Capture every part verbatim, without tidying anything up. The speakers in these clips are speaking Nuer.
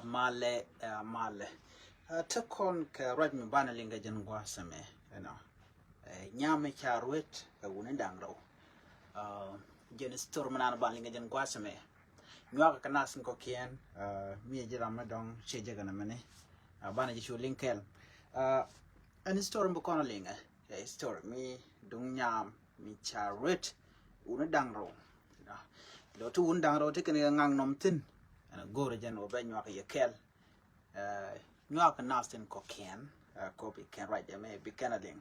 Malɛ, malɛ. Te kɔn kɛ ruac mi banɛ liŋ kɛ jɛn gua̱a̱th ɛmɛ, you know. Nyam mi ca ruet kɛ wuni da̱ŋ rɛw. Jɛn story mi naan banɛ liŋ kɛ jɛn gua̱a̱th ɛmɛ. Nyuak kɛ nath in kɔkiɛn, mi ji̱ ram mi dɔŋ ciɛ jɛ kɛ nɛ mɛni. Banɛ ji̱ cu liŋ kɛl. Ɛn story mi bi kɔn liŋ ɛ story mi duŋ nyam mi ca ruet wuni da̱ŋ rɛw. Lɔ ti wuni da̱ŋ rɛw ti kɛn kɛ ŋaŋ nɔm thin. Ɛn go̱o̱rɛ jɛn wä bɛ nyuak yɛ kɛl. Nyuak nath in kɔkiɛn, kɔ bi kɛn ruac ɛmɛ bi kɛn a liŋ.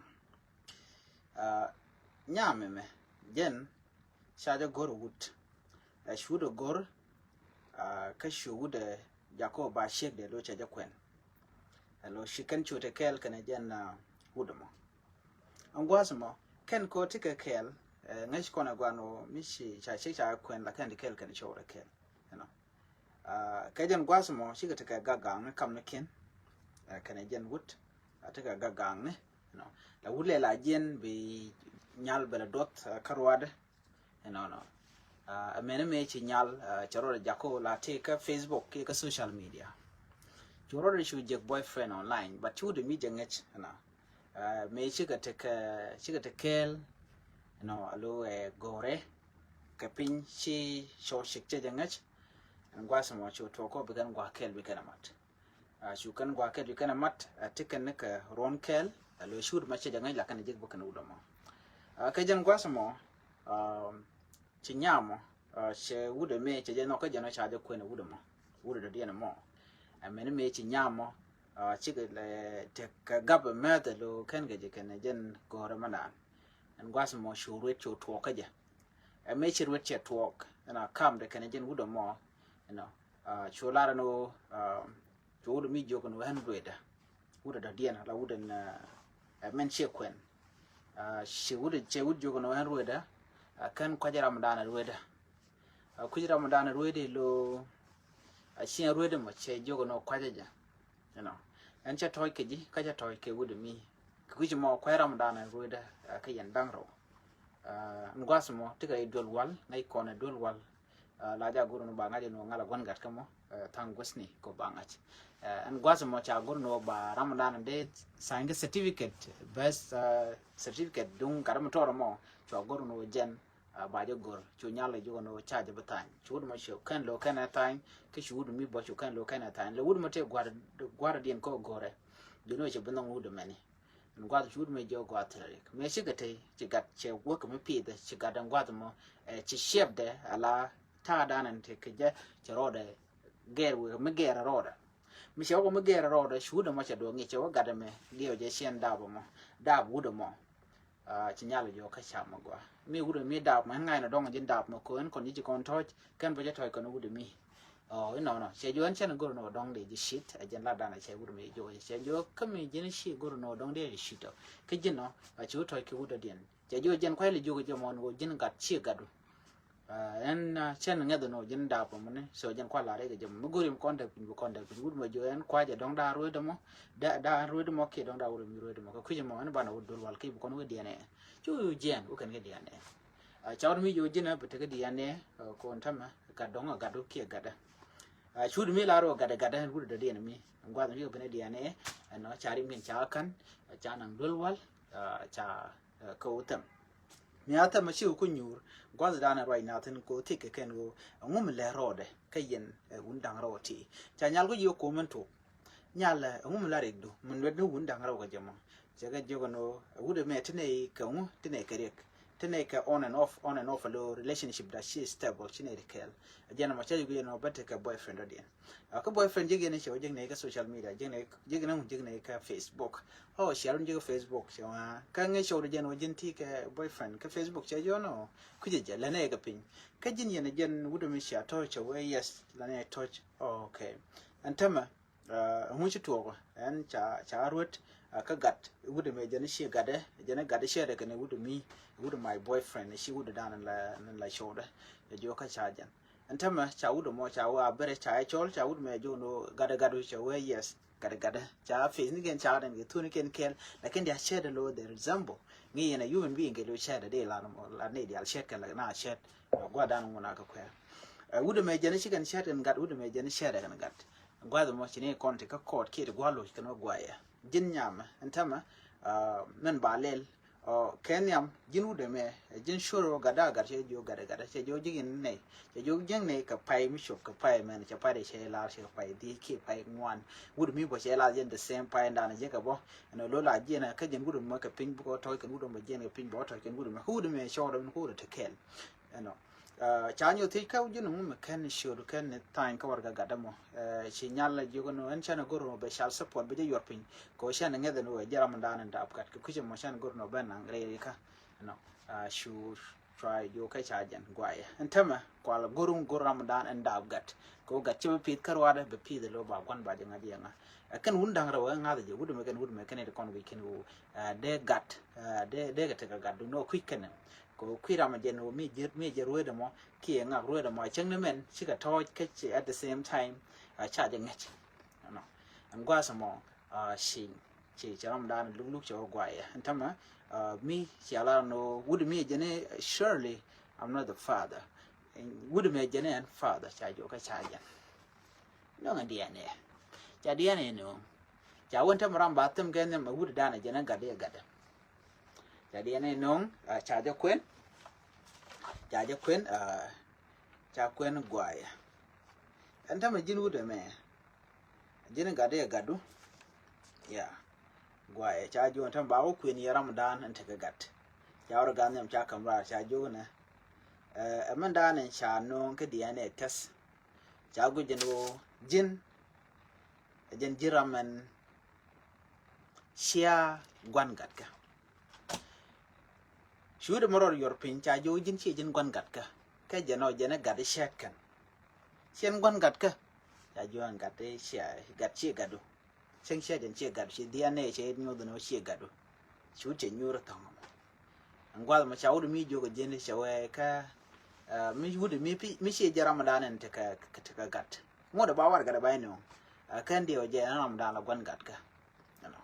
Nyam ɛmɛ jɛn ca jɛ go̱r wut. Ɛ cu wut ɛ go̱r, kä cu wut ɛ jakɔ ba ciek dee lo ca jɛ kuɛn. Ɛ lo ci kɛn cu te kɛɛl kɛn jɛn wut ɛmɔ. Ɛn gua̱a̱th ɛmɔ kɛn kɔ ti kɛ kɛɛl, ŋäc kɔn ɛ gua̱a̱n wä mi ci ca ciek ca kuɛn la kɛn ti kɛɛl kɛn cɔwrɛ kɛɛl. Kɛ jɛn gua̱a̱th ɛmɔ cikɛ tekɛ gagaŋni kamnikiɛn. Kɛnɛ jɛn wut a tekɛ gagaŋni. La wut lɛ la jiɛn bi nyal bɛ lɛ duɔth kä ruadɛ. Ɛnɔnɔ. Ɛmɛni mëë ci nyal cɛ rɔɔdɛ jakɔ la tëë kä Facebook kiɛ kä social media. Cu rɔɔdɛ cu jek boyfriend online, but ci wut mi jɛ ŋäc ɛnɔ. Mëë cikɛ tekɛ, cikɛ te kɛɛl ɛnɔ a lo ɛ go̱o̱rɛ kɛ piny ci cɔw cik cɛ jɛ ŋäc. Ɛn gua̱a̱th ɛmɔ cu tuɔɔk kɔ bi kɛn gua̱a̱th kɛɛl bi kɛn ɛ mat. Cu kɛn gua̱a̱th kɛɛl bi kɛn ɛ mat, ti kɛn ni kɛ ruɔ̱n kɛɛl a lo ci wut ma cɛ jɛ ŋäc la kɛn jek bi kɛn wut ɛmɔ. Kɛ jɛn gua̱a̱th ɛmɔ ci nyamɔ cɛ wut ɛmɛ cɛ jɛ nhɔk kä jɛn ɔ ca jɛ kuɛn wut ɛmɔ. Wut ɛ dɔ̱diɛn ɛmɔ. Ɛmɛni mëë ci nyamɔ cikɛ lɛ tekɛ gap ɛmɛth ɛ lo kɛn kɛ jɛ kɛn jɛn go̱o̱rɛ mɛ naan. Ɛn gua̱a̱th ɛmɔ cu ruet cu tuɔɔk kä jɛ. Ɛ mëë ci ruet cɛ tuɔɔk ɛn a kamdɛ kɛn jɛn wut ɛmɔ. Ɛnɔ cu lar ɛn ɣöö cu wut mi jiök ɛn ɣöö ɛn ruetdä. Wut ɛ dɔ̱diɛn la wut ɛn ɛ mɛn ciɛ kuɛn. Ci wut cɛ wut jiök ɛn ɣöö ɛn ruetdä. Kɛn kua̱c Ramadan ɛ ruetdä. Kui̱c Ramadan ɛ ruetdä lo a ciɛ ruetdä mɔ cɛ jiök ɛn ɣöö kua̱cä jɛ. You know, ɛn cɛ tɔ̱ɔ̱c kɛ ji̱ kä cɛ tɔ̱ɔ̱c kɛ wut mi. Kɛ kui̱c mɔ kua̱c Ramadan ɛ ruetdä kä yɛn da̱ŋ rɛw. Ɛn gua̱a̱th mɔ tikɛ i̱ duel wal ŋäc kɔn ɛ duel wal. La ja go̱r ni ba ŋa̱c ni wä ŋa̱l a gua̱n gat kä mɔ. Tha̱a̱ŋ guäthni kɔ ba ŋa̱c. Ɛn gua̱th mɔ ca go̱r ni wä ba Ramadan dee sign kɛ certificate, birth certificate duŋ gat mi tɔrɔ mɔ. Cua go̱r ni wä jɛn ba jɛ go̱r cu nyal jɛ go̱r ni wä ca jɛ bi tha̱a̱ny. Cu wut mɔ cu kɛn lo kɛn ɛ tha̱a̱ny kä cu wut mi bɔ cu kɛn lo kɛn ɛ tha̱a̱ny. Lɛ wut mɔ tëë gua̱r, gua̱r diɛn kɔ go̱rɛ. Jɛ ni wä cɛ bi nhɔŋ wut mɛni. Ɛn gua̱th cu wut mɛ jiök gua̱th thil rik mëë cikɛ te ci gat cɛ wäk mi pi̱i̱th ci gat ɛn gua̱th mɔ. Ci ciɛpdɛ ala ta̱a̱dan ɛn te kɛ jɛ cɛ rɔɔdɛ gɛɛr wek mi gɛɛr rɔɔdɛ. Mi cɛ wä mi gɛɛr rɔɔdɛ cu wut ɛmɔ cɛ duɔ̱k ŋi̱c cɛ wä gat ɛmɛ gɛɛr jɛ ciɛn dap ɛmɔ. Dap wut ɛmɔ. Ci nyal jiök kä ca mɛ gɔaa mi wut ɛmɛ mi dap mɔ ɛn ŋa̱cnɛ dɔ̱ŋ ji̱n dap mɔ ko̱n kɔn ji̱ ci kɔn tɔ̱ɔ̱c kɛn bä jɛ tɔ̱ɔ̱c kɔn wut ɛmɛ. Ɔ inɔnɔ cɛ jiök ɛn cɛn go̱r nɔ dɔ̱ŋ dee ji̱ cit ɛ jɛn lat dan ɛ cɛ wut ɛmɛ jiök cɛ jiök kä mi ji̱n ci go̱r nɔ dɔ̱ŋ dee ji̱ cit ɔ kä ji̱n ɔ a ci wut tɔ̱ɔ̱c kɛ wut dɔ̱diɛn. Cɛ jiök jɛn kuay lɛ jiök jɛ mɔn wä ji̱n gat ci gatdu. Ɛn cɛn ŋɛth nɔ ji̱n dap mɔni so jɛn kuay la rɛk jɛ mɔ mi go̱r im kɔn dɛk piny bi kɔn dɛk piny wut mɔ jiök ɛn kuay jɛ dɔ̱ŋ daan ruet mɔ. Daan ruet mɔ kiɛ dɔ̱ŋ daan wut mi ruet mɔ kɛ kui̱c mɔ ɛn banɛ wut dol wal kiɛ bi kɔn wä diɛn ɛ. Cu jiɛn wä kɛn kɛ diɛn ɛ. Ca wä mi jiök ji̱n ɛ bi tekɛ diɛn ɛ. Kɔn tämɛ gat dɔ̱ŋ ɛ gatdu kiɛ gatdä. Cu wut mi lar wä gatdä gatdä ɛn wut dɔ̱diɛn mi gua̱th mi kɛ bi nɛ diɛn ɛ. Ɛn nɔ ca rim kɛn ca ka̱n ca naŋ dol wal. Ca kä wä thɛm. Mi a thɛm a ci wä ku nyuur gua̱th dan ruac na thin ko thik kɛ kɛn wä. Ɛŋu mi lɛ rɔɔdɛ kä yɛn wun da̱ŋ rɔɔd ti ca nyal ku jiök ko̱mɛn tok. Nyal ɛŋu mi la rikdu mi nuet ni wun da̱ŋ rɔɔd kɛ jɛ mɔ. Cɛ kɛ jiök ɛn wä wut ɛmɛ ti nɛ kɛ ŋu ti nɛ kɛ riɛk. Ti nɛ kɛ on and off on and off a lo relationship da ci stable ci nɛ ri kɛɛl. Ɛ jɛn ɛmɔ ca jiök yɛn wä bä ti kɛ boyfriend dɔ̱diɛn. Kä boyfriend jek yɛn cɛ wä jek nɛ kä social media jek nɛ jek nɛ ŋu jek nɛ kä Facebook. Ɔ ciar wun jek Facebook cɛ wä kä ŋɛ cɛ wä jɛn wä jɛn ti kɛ boyfriend kä Facebook cɛ jɔn ɔ. Kucɛ jɛ lɛ nɛ kɛ piny kä jin yɛn jɛn wut mi cia tɔc cɛ wä yes lɛ nɛ tɔc. Okay. Ɛn tämɛ ɛŋu ci tuɔɔk ɛn ca ca ruet. Kä gat wut mi jɛn ci gatdɛ jɛn gatdɛ cɛ dɛ kɛn wut mi wut my boyfriend ci wut dan la la cɔɔdɛ. Ɛ jiök kä ca jɛn. Ɛn tämɛ ca wut mɔ ca wä a bɛrɛ ca ɛ cɔl ca wut mɛ jiök ni wä gatdä gatdä ca wä yes. Gatdä gatdä ca face ni kɛn ca gatdä ni kɛ thuni kɛn kɛl. Lakin dia cɛt lo the resemble ŋi yɛn a human being kɛ lo cɛt a dee lan mɔ lan ni dial cɛt kɛ la na cɛt. Gua dan ŋun a kɛ kuɛ. Wut mɛ jɛn ci kɛn cɛt kɛn gat wut mɛ jɛn cɛt kɛn gat. Gua̱th mɔ ci ni kɔn ti kä kɔɔt kiɛ ti gua̱ loc kɛn wä guayɛ. Ji̱n nyamɛ ɛn tämɛ, ah, mɛn ba lɛl. Ɔ, kɛ nhiam ji̱n wut ɛmɛ, ji̱n cuɔr wä gatda gat cɛ jiök gatda gat cɛ jiök ji̱n nɛy. Cɛ jiök ji̱n nɛy kɛ pay mi cop kɛ pay mɛn cɛ pay dee cɛ lar cɛ pay dhiec kiɛ pay ŋuan. Wut mi bɔ cɛ lar ji̱n the same pay dan ji̱n kɛ bɔ. Ɛn ɔ lo̱ la ji̱n kä ji̱n wut ɛmɛ kɛ piny bukɔ tɔc kɛn wut ɛmɛ ji̱n kɛ piny bɔ tɔc kɛn wut ɛmɛ. Kä wut ɛmɛ cɔɔr ɛmɛ kä wut ɛ te kɛl. Ɛnɔ. Ah, ca nyuɔth thiec kä ji̱n ŋu mi kɛn ciöt kɛn ni thany kä warɛgak gatdä mɔ. Eh, ci nyal la jiök ɛn ɣöö ɛn canɛ go̱r ɛn ɣöö bɛ cal support bɛ jɛ yuɔr piny. Kɛ ɣöö canɛ ŋäth ɛn ɣöö ɛ jɛ ram dan in daap gat kɛ kui̱cɛ mɔ canɛ go̱r ɛn ɣöö bɛ naŋ rɛy ri kä. Ɛnɔ. Ah, cu try jiök kä ca jɛn guayɛ. Ɛn tämɛ kual go̱r ɛn go̱r ram dan in daap gat. Kɛ ɣöö gat ci bɛ pi̱th kä ruaadɛ bɛ pi̱th ɛ lo̱ ba gua̱n ba jɛ ŋa̱c yɛ ŋa̱. Ɛ kɛn wun da̱ŋ rɛw ɛ ŋa̱th jɛ wut ɛmɛ kɛn wut ɛmɛ kɛn ɛ ti kɔn wi̱c kɛn ɣöö. Ah, dee gat. Ah, dee, dee kɛ tekɛ gat duŋ ni ɣöö kui̱c kɛn ɛ. Kɛ kui̱ ram a jɛn ɣöö mi jɛ, mi jɛ rueet ɛmɔ kiɛ ŋak rueet ɛmɔ a cäŋ ni mɛn cikɛ tɔɔc kä ci at the same time, ah, ca jɛ ŋäc. Ɛnɔ. Ɛn gua̱a̱th ɛmɔ, ah, ci, ci, ci ram dan lukluk cɛ wä guayɛ. Ɛn tämɛ, ah, mi cia lar ɛn ɣöö wut mi jɛ ni surely I'm not the father. Wut mi jɛ ni ɛn father ca jiök kä ca jɛn. Nöŋ ɛ D N A. Ca D N A nöŋ. Ca wä ɛn tämɛ ram ba thim kɛ nhiam ɛ wut dan a jɛn ɛ gat i̱ ɛ gat ɛ. Ca D N A nöŋ, ah, ca jɛ kuɛn. Ca jɛ kuɛn, ah, ca kuɛn guayɛ. Ɛn tämɛ ji̱n wut ɛmɛ. Ji̱n gat i̱ ɛ gatdu. Ya. Guayɛ ca jiök ɛn tämɛ ba wä kuɛn yɛ ram dan ɛn tekɛ gat. Ca wä rɔ gat nhiam ca ka̱m raar ca jiök ɛnɛ. Eh, ɛ mɛn dan ɛn ca nöŋ kä D N A test. Ca guic ɛn ɣöö ji̱n. Ɛ jɛn ji̱ ram ɛn cia gua̱n gatkä. Cuudɛ mɛ rɔɔd yuɔr piny ca jiök ji̱n ciɛ ji̱n gua̱n gatkä. Kɛ jɛn ɔ jɛn ɛ gat i̱ cɛɛt kɛn. Ciɛn gua̱n gatkä. Ca jiök ɛn gat i̱ cia gat ciɛ gatdu. Cäŋ ciɛ jɛn ciɛ gatdu ci D N A cɛ nyuɔth ni wä ciɛ gatdu. Cuud cɛ nyuur ɛ thɔŋ ɛmɔ. Ɛn gua̱th ɛmɔ ca wut mi jiök ɛ ji̱n cɛ wee kä, ah, mi wut mi pi, mi ciɛ jɛ ram dan ɛn tekɛ, tekɛ gat. Ŋot ɛ ba warɛgak ɛ ba inɔ. Ah, kɛn diɛ wä jɛ ɛn ram dan la gua̱n gatkä. Ɛnɔ.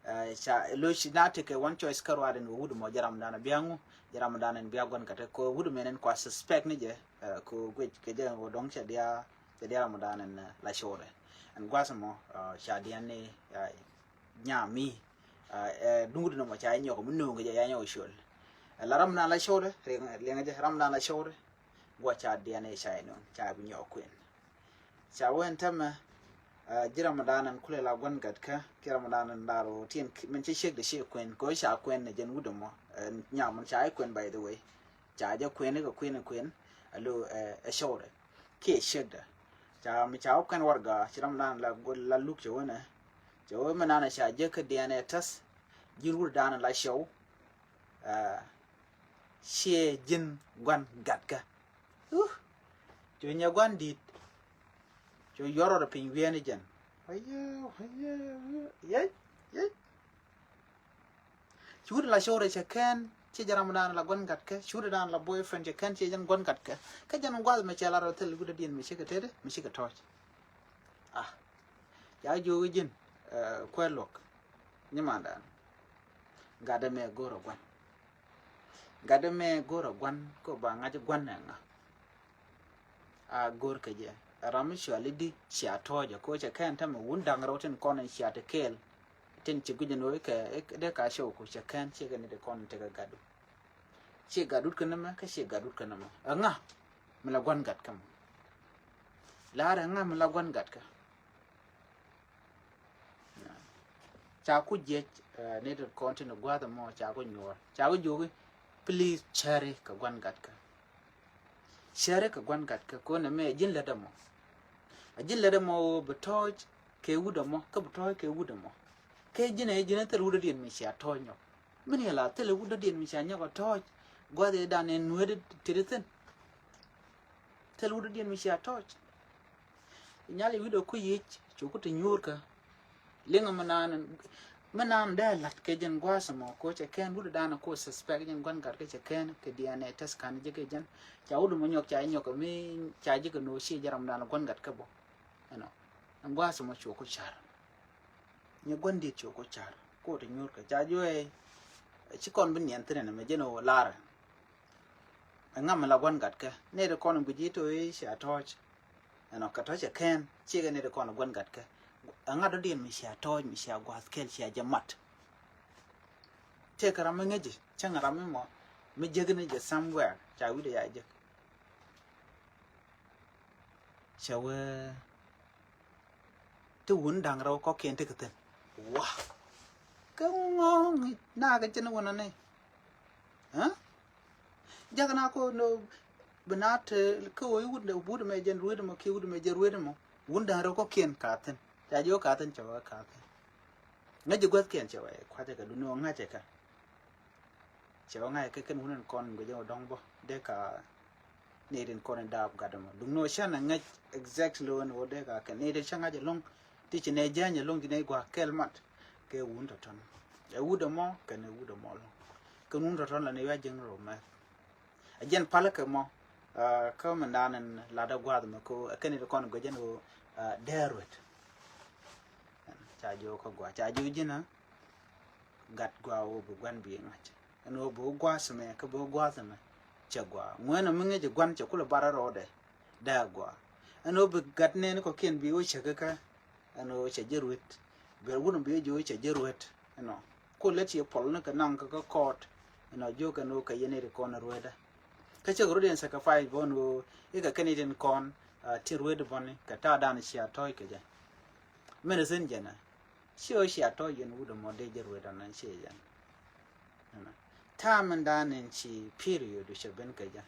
Ah, ca lo̱c na tekɛ one choice kä ruaadɛ ni wä wut mɔ jɛ ram dan ɛ bia ŋu, jɛ ram dan ɛn bia gua̱n gatkä. Kɛ wut mɛ nɛn kua suspect ni jɛ, ah, kɛ guic kɛ jɛ wä dɔ̱ŋ cɛ dia, cɛ dia ram dan ɛn, ah, la cɔɔdɛ. Ɛn gua̱th ɛmɔ, ah, ca D N A, ah, nyam mi, ah, eh, duŋdu nɔmɔ ca nyɔk mi nööŋ kɛ jɛ ya nyɔk col. Eh, la ram na la cɔɔdɛ, riɛŋ, riɛŋ jɛ ram na la cɔɔdɛ. Guɔ ca D N A ca inɔ, ca bi nyɔk kuɛn. Ca wä ɛn tämɛ, ah, ji̱ ram dan ɛn kulɛ la gua̱n gatkä, kiɛ ram dan ɛn da̱r wä tin min ci ciek de ci kuɛn, kɛ ca kuɛn ni jɛn wut ɛmɔ, eh, nyam min ca kuɛn by the way. Ca jɛ kuɛn kɛ kuɛn kuɛn, alo, eh, ɛ cɔɔdɛ. Kiɛ ciekdɛ. Ca mi ca wä kuɛn warɛgak, ci ram dan la, la luk cɛ wä nɛ. Cɛ wä mi nan ca jɛ kä D N A test. Ji̱n wut dan la cɔw. Ah, ciɛ ji̱n gua̱n gatkä. Uh, cu nyɛ gua̱n di̱t. Cu yuɔr rɔ piny wiɛni jɛn. Ayɛ, ayɛ, ayɛ, yɛ, yɛ. Cuudɛ la cɔɔdɛ cɛ kɛn, ciɛ jɛ ram dan la gua̱n gatkä. Cuudɛ dan la boyfriend cɛ kɛn, ciɛ jɛn gua̱n gatkä. Kä jɛn gua̱th mɛ cɛ la rɔ thil wut dɔ̱diɛn mi cikɛ tetdɛ, mi cikɛ tɔ̱ɔ̱c. Ah, ca jiök ji̱n, eh, kuɛ luɔk. Nyimandan. Gatdɛ mɛ go̱o̱rä gua̱n. Gatdɛ mɛ go̱o̱rä gua̱n, kɛ ba ŋa̱c gua̱n ɛŋa. A go̱o̱r kɛ jɛ. Ram mi cuali di cia tɔ̱ɔ̱cɛ, kɛ cɛ kɛn tämɛ wun da̱ŋ rɛw tin kɔn in cia te kɛɛl. Tin ci guic in wee kɛ, dee ka cɛ wä ku cɛ kɛn, ciɛ kɛ ni te kɔn in tekɛ gatdu. Ciɛ gatdut kä nɛmɛ, kä ciɛ gatdut kä nɛmɛ. Ɛŋa mi la gua̱n gatkä mɔ. La̱r ɛŋa mi la gua̱n gatkä. Ca ku jiɛc, eh, ni ti kɔn tin gua̱th ɛmɔ, ca ku nyuɔr. Ca ku jiök i̱, please, cäri kɛ gua̱n gatkä. Cäri kɛ gua̱n gatkä, kɔn ɛmɛ, ɛ ji̱n lät ɛmɔ. Ɛ ji̱n lät ɛmɔ ɣöö bi tɔ̱ɔ̱c kɛ wut ɛmɔ, kä bi tɔ̱ɔ̱c kɛ wut ɛmɔ. Kɛ ji̱n ɛ, ji̱n ɛ thil wut dɔ̱diɛn mi cia tɔ̱ɔ̱c nyɔk. Min yɛ la thil wut dɔ̱diɛn mi cia nyɔk ɛ tɔ̱ɔ̱c, gua̱th ɛ dan ɛ nueet ti ti thi̱n. Thil wut dɔ̱diɛn mi cia tɔ̱ɔ̱c. Nyal i̱ wi̱cdɛ ku yic, cu ku ti nyuurkä. Liŋ mi naan, mi naan dee la̱t kɛ jɛn gua̱a̱th ɛmɔ, ko cɛ kɛn wut dan ko suspect jɛn gua̱n gat kɛ cɛ kɛn kɛ D N A test kan jɛ kɛ jɛn. Ca wut mɔ nyɔk ca nyɔk mi ca jɛ kɛ no̱o̱ ci jɛ ram dan gua̱n gat kɛ bɔ. Ɛnɔ. Ɛn gua̱a̱th ɛmɔ cu ku car. Nyɛ gua̱n dit cu ku car. Ko ti nyuurkä. Ca juɛ, ci kɔn bi niɛn thin ɛn mɛ jɛn ɔ lar. Ɛŋa mi la gua̱n gatkä. Nɛy ti kɔn in guic i̱ to̱ i̱ cia tɔ̱ɔ̱c. Ɛnɔ kɛ tɔ̱ cɛ kɛn ciekɛ ni di kɔn gua̱n gat kɛ. Ɛŋa dɔ̱diɛn mi cia tɔ̱ɔ̱c mi cia gua̱th kɛl cia jɛ mat. Tëëkɛ ram mi ŋäci cäŋ ram mi mɔ mi jek ni jɛ somewhere ca wi̱dɛ ya jek. Cɛ wee ti wun da̱ŋ rɛw kɔkiɛn ti kɛ thi̱n. Wa kä ŋɔ̱ɔ̱ŋ na kɛ cin wun ani. Ɛ jak na ko no bi na te kä wee wut wut mɛ jɛn ruet mɔ kiɛ wut mɛ jɛn ruet mɔ. Wun da̱ŋ rɛw kɔkiɛn ka thi̱n ca ji̱ wä ka thi̱n cɛ wä ka thi̱n. Ŋäc ji̱ guäthkiɛn cɛ wä kua̱cɛ kɛ duni wä ŋa̱cɛ kɛ. Cɛ wä ŋa̱cɛ kɛ kɛn wun in kɔn guic in wä dɔ̱ŋ bä dee ka. Ni rin kɔn in daap gat mɔ duŋ ni wä cän a ŋäc exactly wä ni wä dee ka kɛn ni rin cä ŋa̱c ɛlɔ̱ŋ. Ti ci nɛ jäny ɛlɔ̱ŋ ti nɛ gua̱a̱k kɛl mat kɛ wun tɔ̱tɔ̱n. Ɛ wut ɛmɔ kɛn ɛ wut ɛmɔ ɛlɔ̱ŋ. Kɛn wun tɔ̱tɔ̱n la ni wä ji̱ŋ rɔ mɛth. A jɛn palä kɛ mɔ kä mɛn dan in lat a gua̱a̱th mɛ ko ɛ kɛn rin kɔn guic in wä dee ruet. Ca ji̱ wä kä gua̱a̱ ca ji̱ wä ji̱n a gat gua̱a̱ wä bi gua̱n bi ŋa̱c. Ɛn wä bi wä gua̱a̱ sɛ mɛ kä bi wä gua̱a̱ sɛ mɛ. Cɛ gua̱a̱ ŋuɛn ɔ mi ŋäc ɛ gua̱n cɛ kulɛ bar a rɔɔdɛ. Dee a gua̱a̱ ɛn wä bi gat nɛn kɔkiɛn bi wä cɛ kä kä. Ɛn wä cɛ ji̱ ruet. Bɛ wun bi wä ji̱ wä cɛ ji̱ ruet. Ɛnɔ ku lät ci pɔl ni kɛ naŋ kä kä kɔɔt. Ɛnɔ jiök ɛn wä kɛ yɛn iri kɔn ruetdä. Kä cɛ ruet yɛn sacrifice bä ɛn wä ikɛ kɛn itin kɔn ti ruet bäni kɛ ta̱a̱ dan cia tɔ̱ɔ̱c kɛ jɛ. Mɛn ithin jɛnɛ. Ci ɣöö cia tɔ̱ yɛn wut ɛmɔ dee jɛ ruet ɛn ci yɛn. Ta̱a̱ mɛn da̱a̱n in ci period cɛ ben kɛ jɛ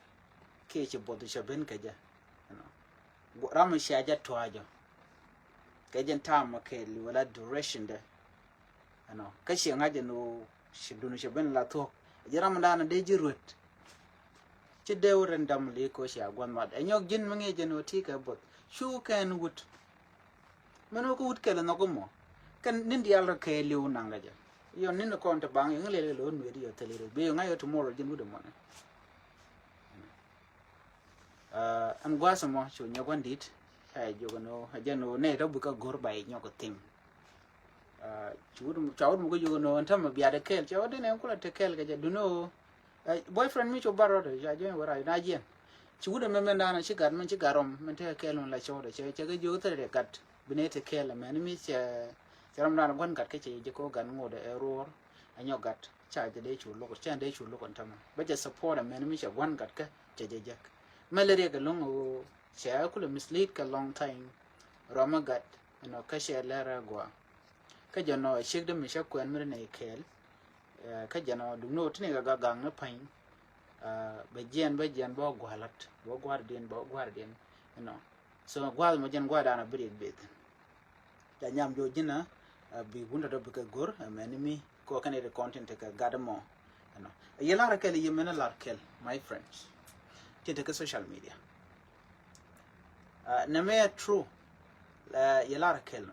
kiɛ ci buɔth cɛ ben kɛ jɛ. Ram mi cia jɛ tua̱a̱ jɔ kɛ jɛn ta̱a̱ mɔ kɛɛli wala duration dɛ. Ɛnɔ kä ciɛ ŋa̱c ɛn ɣöö ci duni cɛ ben la thuɔ̱k. Ji̱ ram mɛn da̱a̱n in dee ji̱ ruet. Ci dee wä rin dam li ko cia gua̱n mat ɛ nyɔk ji̱n mi ŋi̱i̱c ɛn ɣöö ti kɛ buɔth cu kɛn wut. Mɛn wä kä wut kɛl nhɔk mɔ kɛn ni̱n diaal rɔ kɛɛliw naŋ kɛ jɛ. Yɔ ni̱n kɔn ti baŋ yɔ ŋä lɛl kɛ lo̱n nuet yɔ thil i̱ rɔ bi yɔ ŋa̱c yɔ tomorrow ji̱n wut ɛmɔnɛ. Ɛn gua̱a̱th ɛmɔ cu nyɔk wän di̱t. Ca jɛ jiök ɛn ɣöö ɛ jɛn ɣöö nɛy tɔ bikɛ go̱r ba yɛ nyɔk ɛ thim. Ca wut mɔ kä jiök ɛn ɣöö ɛn tämɛ biat ɛ kɛɛl ca wä den ɛn kulɛ te kɛɛl kɛ jɛ duni ɣöö Boyfriend mi cu bar rɔdɛ ca jiɔny wä rac na jiɛn. Ci wut ɛmɛ mɛn da̱a̱n ci gat mɛn ci gat rɔm mɛn tekɛ kɛɛl mɛn la cɔɔdɛ cɛ cɛ kɛ jiök thilɛ gat bi nɛ te kɛɛl ɛmɛn mi cɛ cɛ rɔm da̱a̱n gua̱n gat kä cɛ jɛ kɛ wä gat ŋotdɛ ɛ ruɔr. Ɛ nyɔk gat ca jɛ dee cu luk cɛ dee cu luk ɛn tämɛ bä cɛ support ɛmɛn mi cɛ gua̱n gat kä cɛ jɛ jek. Mɛ lɛ riɛk ɛlɔ̱ŋ ɣöö cɛ kulɛ mislead kɛ long time. Rɔm ɛ gat ɛnɔ kä cɛ lɛr ɛ gua̱a̱. Kä jɛ nɔ ciek dee mi cä kuɛn mi ri nɛ kɛɛl. Kä jɛ nɔ duŋ ni wä ti ni kɛ gagaŋ ni pa̱ny. Bɛ jiɛn bɛ jiɛn bä gua̱a̱r lat bä gua̱a̱r diɛn bä gua̱a̱r diɛn. Inɔ so gua̱a̱r mɔ jɛn gua̱a̱r da̱a̱n a bi riɛk beth. Ca nyam jɔ ji̱n a bi wun tɔ̱tɔ̱ bi kɛ go̱r ɛmɛn ni mi kɔ kɛn iri kɔn tin tekɛ gat mɔ. Inɔ yɛ lar kɛl yɛ mɛn a lar kɛl my friends. Tin tekɛ social media. Nɛ mɛ true. Yɛ lar kɛl.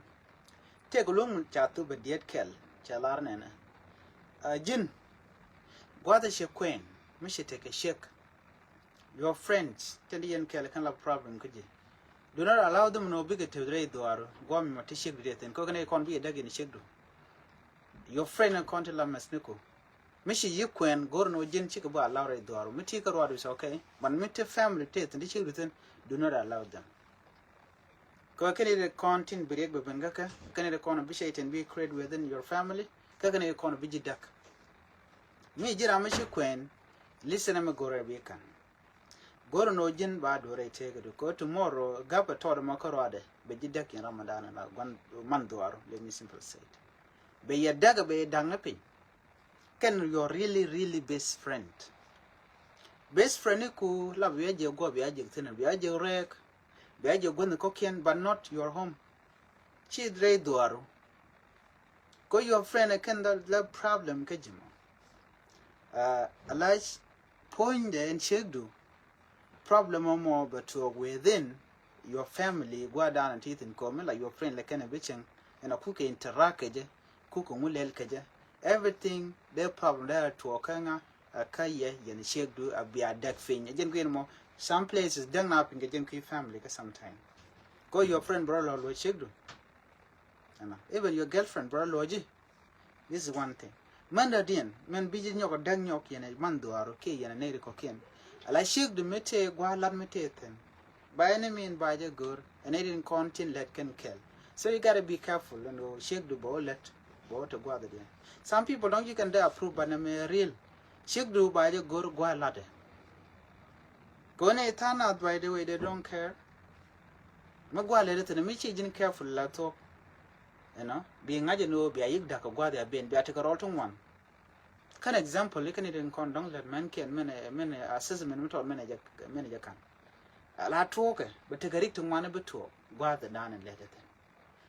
Tëëk luäŋ ca thop ɛ diet kɛl cɛ lar nɛnɛ. Ji̱n gua̱th ɛ ciek kuɛn mi ci tekɛ ciek. Your friends tëë di yɛn kɛl kɛn la problem kä ji̱. Do not allow them nɔ bikɛ tëë rɛy dhuaaru guam mi ma ti ciek di thin kɔ kɛn kɔn bikɛ däk yɛn ciek du. Your friend kɔn ti la mɛs ni ko. Mi ci yi kuɛn go̱r ni wä ji̱n cikɛ bä allow rɛy dhuaaru mi ti kä ruaadu is okay. But mi ti family ti thin ti ciek di thin do not allow them. Kɛ kɛn iri kɔn tin bi riɛk bi ben kä kɛ kɛn iri kɔn bi cɛy tin bi create within your family. Kä kɛn iri kɔn bi ji̱ däk. Mi ji̱ ram mi ci kuɛn listen mi go̱rɛ bi kan. Go̱rɛ nɔ ji̱n ba duɔrɛ tëëk du kɛ tomorrow gap ɛ tɔɔt mɔ kä ruadɛ bɛ ji̱ däk in Ramadan la guan man dhuaru. Let me simple say it. Bɛ yɛ däk bɛ yɛ da̱ŋ ni piny. Kɛn your really really best friend. Best friend iku la bia jɛ guɔ bia jɛ thin bia jɛ rɛk. Bia jɛ guɔ ni kɔkiɛn but not your home. Ci rɛy dhuaru. Kɔ your friend kɛn la problem kä ji̱ mɔ. Alac puɔ̱nydɛ ɛn ciekdu. Problem ɔmɔ bɛ tuɔɔk within your family gua̱a̱r da̱a̱n ti thin kɔ mi la your friend lɛ kɛn ɛ bi cieŋ. Ɛn a kukɛ interact kɛ jɛ kukɛ ŋu lɛl kɛ jɛ. Everything dee problem dee a tuɔɔk kä ŋa. Kä yɛ yɛn ciekdu a bia däk piny ɛ jɛn kui̱n mɔ. Some places däk na piny kɛ jɛn kui̱ family kä sometime. Kɔ your friend bɛ rɔ lɔ luɔc ciekdu. Even your girlfriend bɛ rɔ luɔc ji̱. This is one thing. Mɛn dɔ̱diɛn mɛn bi ji̱ nyɔk däk nyɔk yɛn ɛ man dhuaaru kiɛ yɛn ɛ nɛy ri kɔkiɛn. Ala ciekdu mi tëë gua̱a̱r lat mi tëë thi̱n. By any mean ba jɛ go̱r, ɛn irin kɔn tin lɛt kɛn kɛl. So you gotta be careful, ɛn ɣöö ciekdu bɛ wä lɛt, bɛ wä te gua̱a̱th diɛn. Some people dɔ̱ŋ ci kɛn dee approve, but nɛ mɛ real. Ciekdu ba jɛ go̱r gua̱a̱th latdɛ. Kɛ ɣöö nɛ tha̱a̱ŋ nath, by the way, they don't care. Mi gua̱a̱th lɛt thi̱n, mi ci ji̱n careful la thuɔ̱k. You know, bi ŋa̱c ɛn ɣöö bia yik da̱k kɛ gua̱a̱th ya ben, bia tekɛ rɔl ti ŋuan. Kɛn example, ikɛn irin kɔn dɔ̱ŋ lɛt mɛn kiɛn, mɛn, mɛn assessment mi tɔt mɛn jɛ, mɛn jɛ ka̱n. La tuɔɔkɛ, bɛ tekɛ rik ti ŋuan bi tuɔɔk, gua̱a̱th dan in lɛt thi̱n.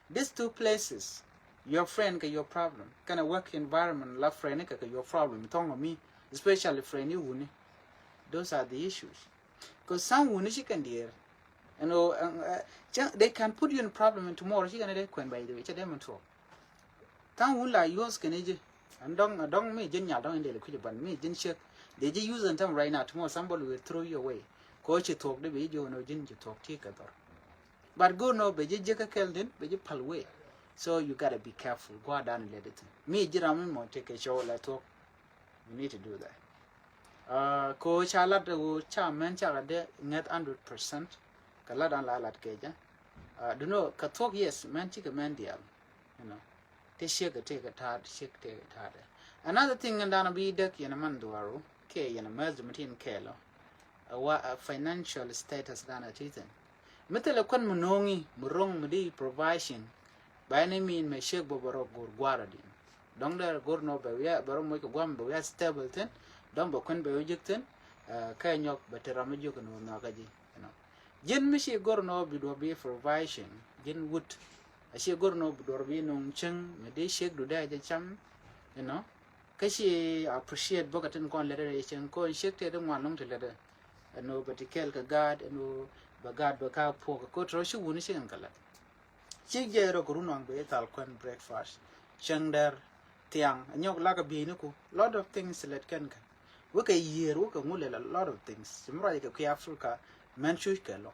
These two places, your friend kɛ your problem, kɛn a work environment la friend kɛ kɛ your problem, thɔŋ mi, especially friend i̱ wuni. Those are the issues. Cause some wuni ci kɛn diɛɛr, you know, uh, uh, they can put you in problem and tomorrow ci kɛn dee kuɛn, by the way, cɛ dee mɛn tuɔɔk. Tha̱a̱ŋ wun la use kɛn i̱ ji̱. Ɛn dɔ̱ŋ, dɔ̱ŋ mi ji̱n nyal dɔ̱ŋ in dee lɛ kui̱c ban mi ji̱n ciek. Dee ji̱ use ɛn tha̱a̱ŋ right now, tomorrow somebody will throw you away. Kɛ ɣöö ci thuɔ̱k di bi ji̱ ji̱ ɣän ɣöö ji̱n ji̱ thuɔ̱k ti kɛ dhɔr. But go̱o̱r nɔ bɛ ji̱ jiäkä kɛl din, bɛ ji̱ päl wee. So you gotta be careful. Gua̱a̱th dan in lɛt thi̱n. Mi ji̱ ram mi mɔ tekɛ cɔw la thuɔ̱k. You need to do that. Uh, kɛ ɣöö ca lat ɣöö ca mɛn cakɛ dee ŋäth hundred percent. Kɛ lat an la lat kɛ jɛ. Uh, dunɔ kɛ thuɔ̱k, yes, mɛn cikɛ mɛn diaal. You know, ti ciek kɛ tëëkɛ ta̱a̱t, ciek kɛ tëëkɛ ta̱a̱t. Another thing in dan bi däk yɛn a man dhuaru kɛ yɛn a mɛth di mi tin kɛɛlɔ. A wa a financial status dan a ti thi̱n. Mi thilɛ kuän mi no̱o̱ŋi mi ro̱ŋ mi di provision. By any mean mɛ ciek bä bä rɔ go̱r gua̱a̱r a diɛn. Dɔ̱ŋ dee go̱r nɔ bɛ wiaa bɛ rɔ moc kɛ gua̱a̱r mi bɛ wiaa stable thi̱n. Dɔ̱ŋ bɛ kuän bɛ wiaa ji̱k thi̱n. Kɛ nyɔk bɛ te ram mi jiök kɛ no̱o̱ŋ nhɔakä ji̱. You know. Ji̱n mi ci go̱r nɔ bi duɔ̱r bi provision, ji̱n wut. A ci go̱r nɔ bi duɔ̱r bi nuŋ cieŋ mi di ciekdu dee jɛ cam. You know. Kä ci appreciate bä kɛ tin kɔn lɛt rɛy cieŋ kɔn ciek tëë di ŋuan nuŋ ti lɛt. Ɛn ɣöö bɛ ti kɛɛl kɛ gaat, ɛn ɣöö bɛ gaat bɛ ka puɔk kɛ ko̱t rɔ ci wuni ci kɛn kɛ lɛt. Ci jɛ rɔ kɛ run waŋ bɛ thal kuɛn breakfast. Cieŋ dɛr, thiaŋ, a nyɔk lak a bieyni ku. Lot of things lɛt kɛn kɛ. Wekɛ yiër, wekɛ ŋu lɛl a lot of things. Ci mi ruac kɛ kui̱ Africa, mɛn cuc kɛ lɔ.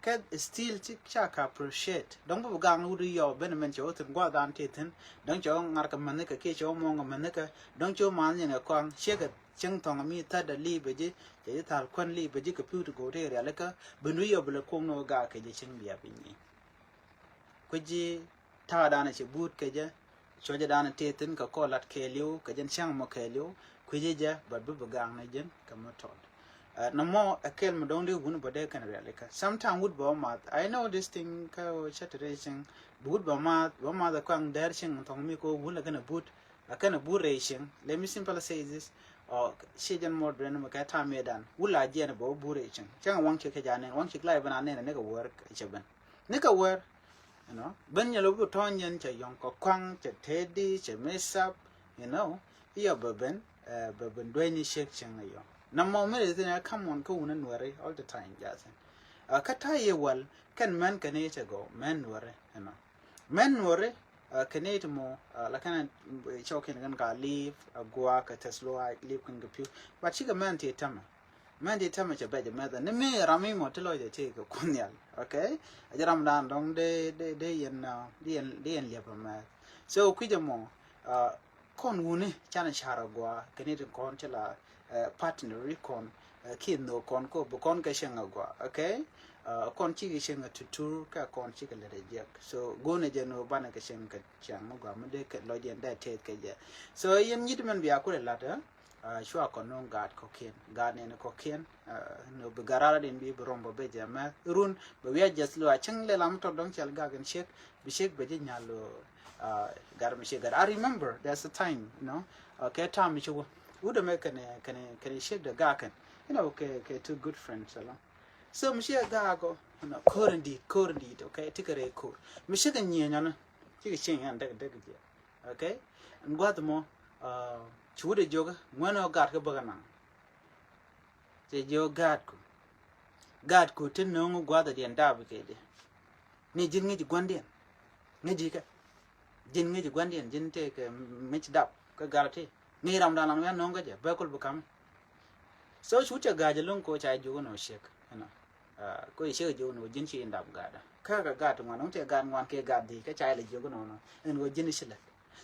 Kɛ still ci ca ka appreciate. Dɔ̱ŋ bi bi gaŋ wut yɔ ben mɛn cɛ wä thi̱n gua̱a̱th dan tëë thi̱n. Dɔ̱ŋ cɛ wä ŋa̱r kɛ mäni kɛ kiɛ cɛ wä muɔ̱ŋ kɛ mäni kɛ. Dɔ̱ŋ cɛ wä ma̱a̱n nyɛn kɛ kɔaŋ. Ciekɛ cieŋ thɔŋ mi thädɛ li bɛ ji̱. Cɛ ji̱ thal kuän li bɛ ji̱ kɛ pi̱w ti go̱o̱r ti rialikä. Bi nu yɔ bi lɛ kuɔŋ ni wä gaak kɛ jɛ cieŋ bia bi nyi. Kui̱ ji̱ ta̱a̱ danɛ cɛ buut kɛ jɛ, cuɔ̱cɛ danɛ tëë thi̱n kɛ kɔɔl lat kɛɛliw, kɛ jɛn cäŋ mɔ kɛɛliw, kui̱ ji̱ jɛ, but bi bi gaŋ ni ji̱n kɛ mi tɔt. Ɛ, nɔmɔ ɛ kɛɛl mi dɔ̱ŋ di wun bä dee kɛn rialikä. Sometime wut bä wä math. I know this thing kä cä te rɛy cieŋ. Bi wut bä math, bä math ɛ kuaŋ dɛr cieŋ thɔŋ mi kɛ wun lɛ kɛn ɛ buut. Ɛ kɛn ɛ buut rɛy cieŋ. Let me simply say this. Ɔ, ci jɛn mɔ duɛn mɛ kɛ tam yɛ dan. Wut la jiɛn bä wä buut rɛy cieŋ. Cäŋ waŋ ci kɛ ja nɛn, waŋ ci la yɛ ben a nɛn ɛ ni kɛ wär cɛ ben. Ni kɛ wär, you know, ben nyɛ lo bi tɔ̱ɔ̱ny yɛn cɛ yɔ̱ŋ kɛ kɔaŋ, cɛ tëëdi, cɛ mix up, you know, iɔ bɛ ben, ɛ, bɛ ben duec ni ciek cieŋ ni yɔ̱ŋ. Nɔmɔ mi ri thin ɛ kam ɣɔn kä wun ɛ nuɛri all the time, jathin. Ɛ, kä ta̱a̱ yɛ wäl, kɛn mɛn kɛn i̱ cɛ gɔw, mɛn nuɛri, you know. Mɛn nuɛri, ɛ, kɛn i̱ ti mɔ, ɛ, la kɛn ɛ cɔk kɛn kɛn ka li̱i̱p, ɛ, gua̱a̱k, ɛ, tɛth luaac, li̱i̱p kɛn kɛ pi̱w. But cikɛ mɛn ti tämɛ. Mɛn ti tämɛ cɛ bɛc mɛth ni mi ram mi mɔ ti lɔcdɛ ti kɛ kun nhial. Okay? A jɛ ram dan dɔŋ dee, dee, dee yɛn, uh, dee yɛn, dee yɛn liɛp mɛth. So kui̱c ɛmɔ, uh, kɔn wuni canɛ car agua kɛ ni ti kɔn cɛ la, uh, partner ri kɔn, uh, ki nhok kɔn ko bi kɔn kɛ cieŋ agua. Okay? Uh, kɔn cikɛ cieŋ a tutur kɛ kɔn cikɛ lɛt a jiɛk. So go̱o̱nɛ jɛ ni banɛ kɛ cieŋ kɛ cieŋ mi gua mi dee kɛ lɔc yɛn dee teth kɛ jɛ. So yɛn nyit mɛn bia kulɛ lat, eh? Ah, cua kɔn nuŋ gaat kɔ̱kiɛn, gaat nɛn kɔ̱kiɛn, ah, ni bi gat ral in bi bi rɔm bä ben jɛ mɛ run bɛ wi̱i̱ a jɛth lo a cäŋ lɛ lam tɔt dɔ̱ŋ cɛl gak in ciek bi ciek bɛ ji̱ nyal lo, ah, gat mi ciek gat. I remember there's a time, you know, ah, kɛ tam mi ci wä wut ɛmɛ kɛnɛ, kɛnɛ, kɛnɛ ciek dɛ gak kɛn, you know, kɛ, kɛ two good friends alɔ. So mi ciek gak kɔ, you know, ko̱r in di̱i̱t, ko̱r in di̱i̱t, okay, ti kɛ rɛy ko̱r. Mi ciek in nyieny ɔnɔ, cikɛ cieŋ yan däk däk jɛ. Okay? Ɛn gua̱th mɔ, ah, ci wut ɛ jiök ŋuɛn ɔ gat kä bäk anaŋ. Cɛ jiök gatku. Gatku ti no̱o̱ŋ gua̱th diɛn dap kɛ di. Ni ji̱n ŋi̱ci gua̱ndiɛn. Ŋi̱ci kɛ. Ji̱n ŋi̱ci gua̱ndiɛn, ji̱n tëëkɛ mi̱c dap kä gat ti. Ŋi̱ci ram da̱a̱n lan wi̱i̱ a no̱o̱ŋ kä jɛ bɛ kul bi ka̱m. So cu cɛ ga̱a̱c ɛlɔ̱ŋ ko ca jiök ɛn ɔ ciek ɛnɔ. Ah, ko ciek jiök ɛn ɔ ji̱n ci in dap gatdä. Kä kɛ gat ŋuan, ŋuan tëë gat ŋuan kɛ gat dhiec kä ca ilɛ jiök ɛn ɔ nɔ. Ɛn ɣöö ji̱n ci lät.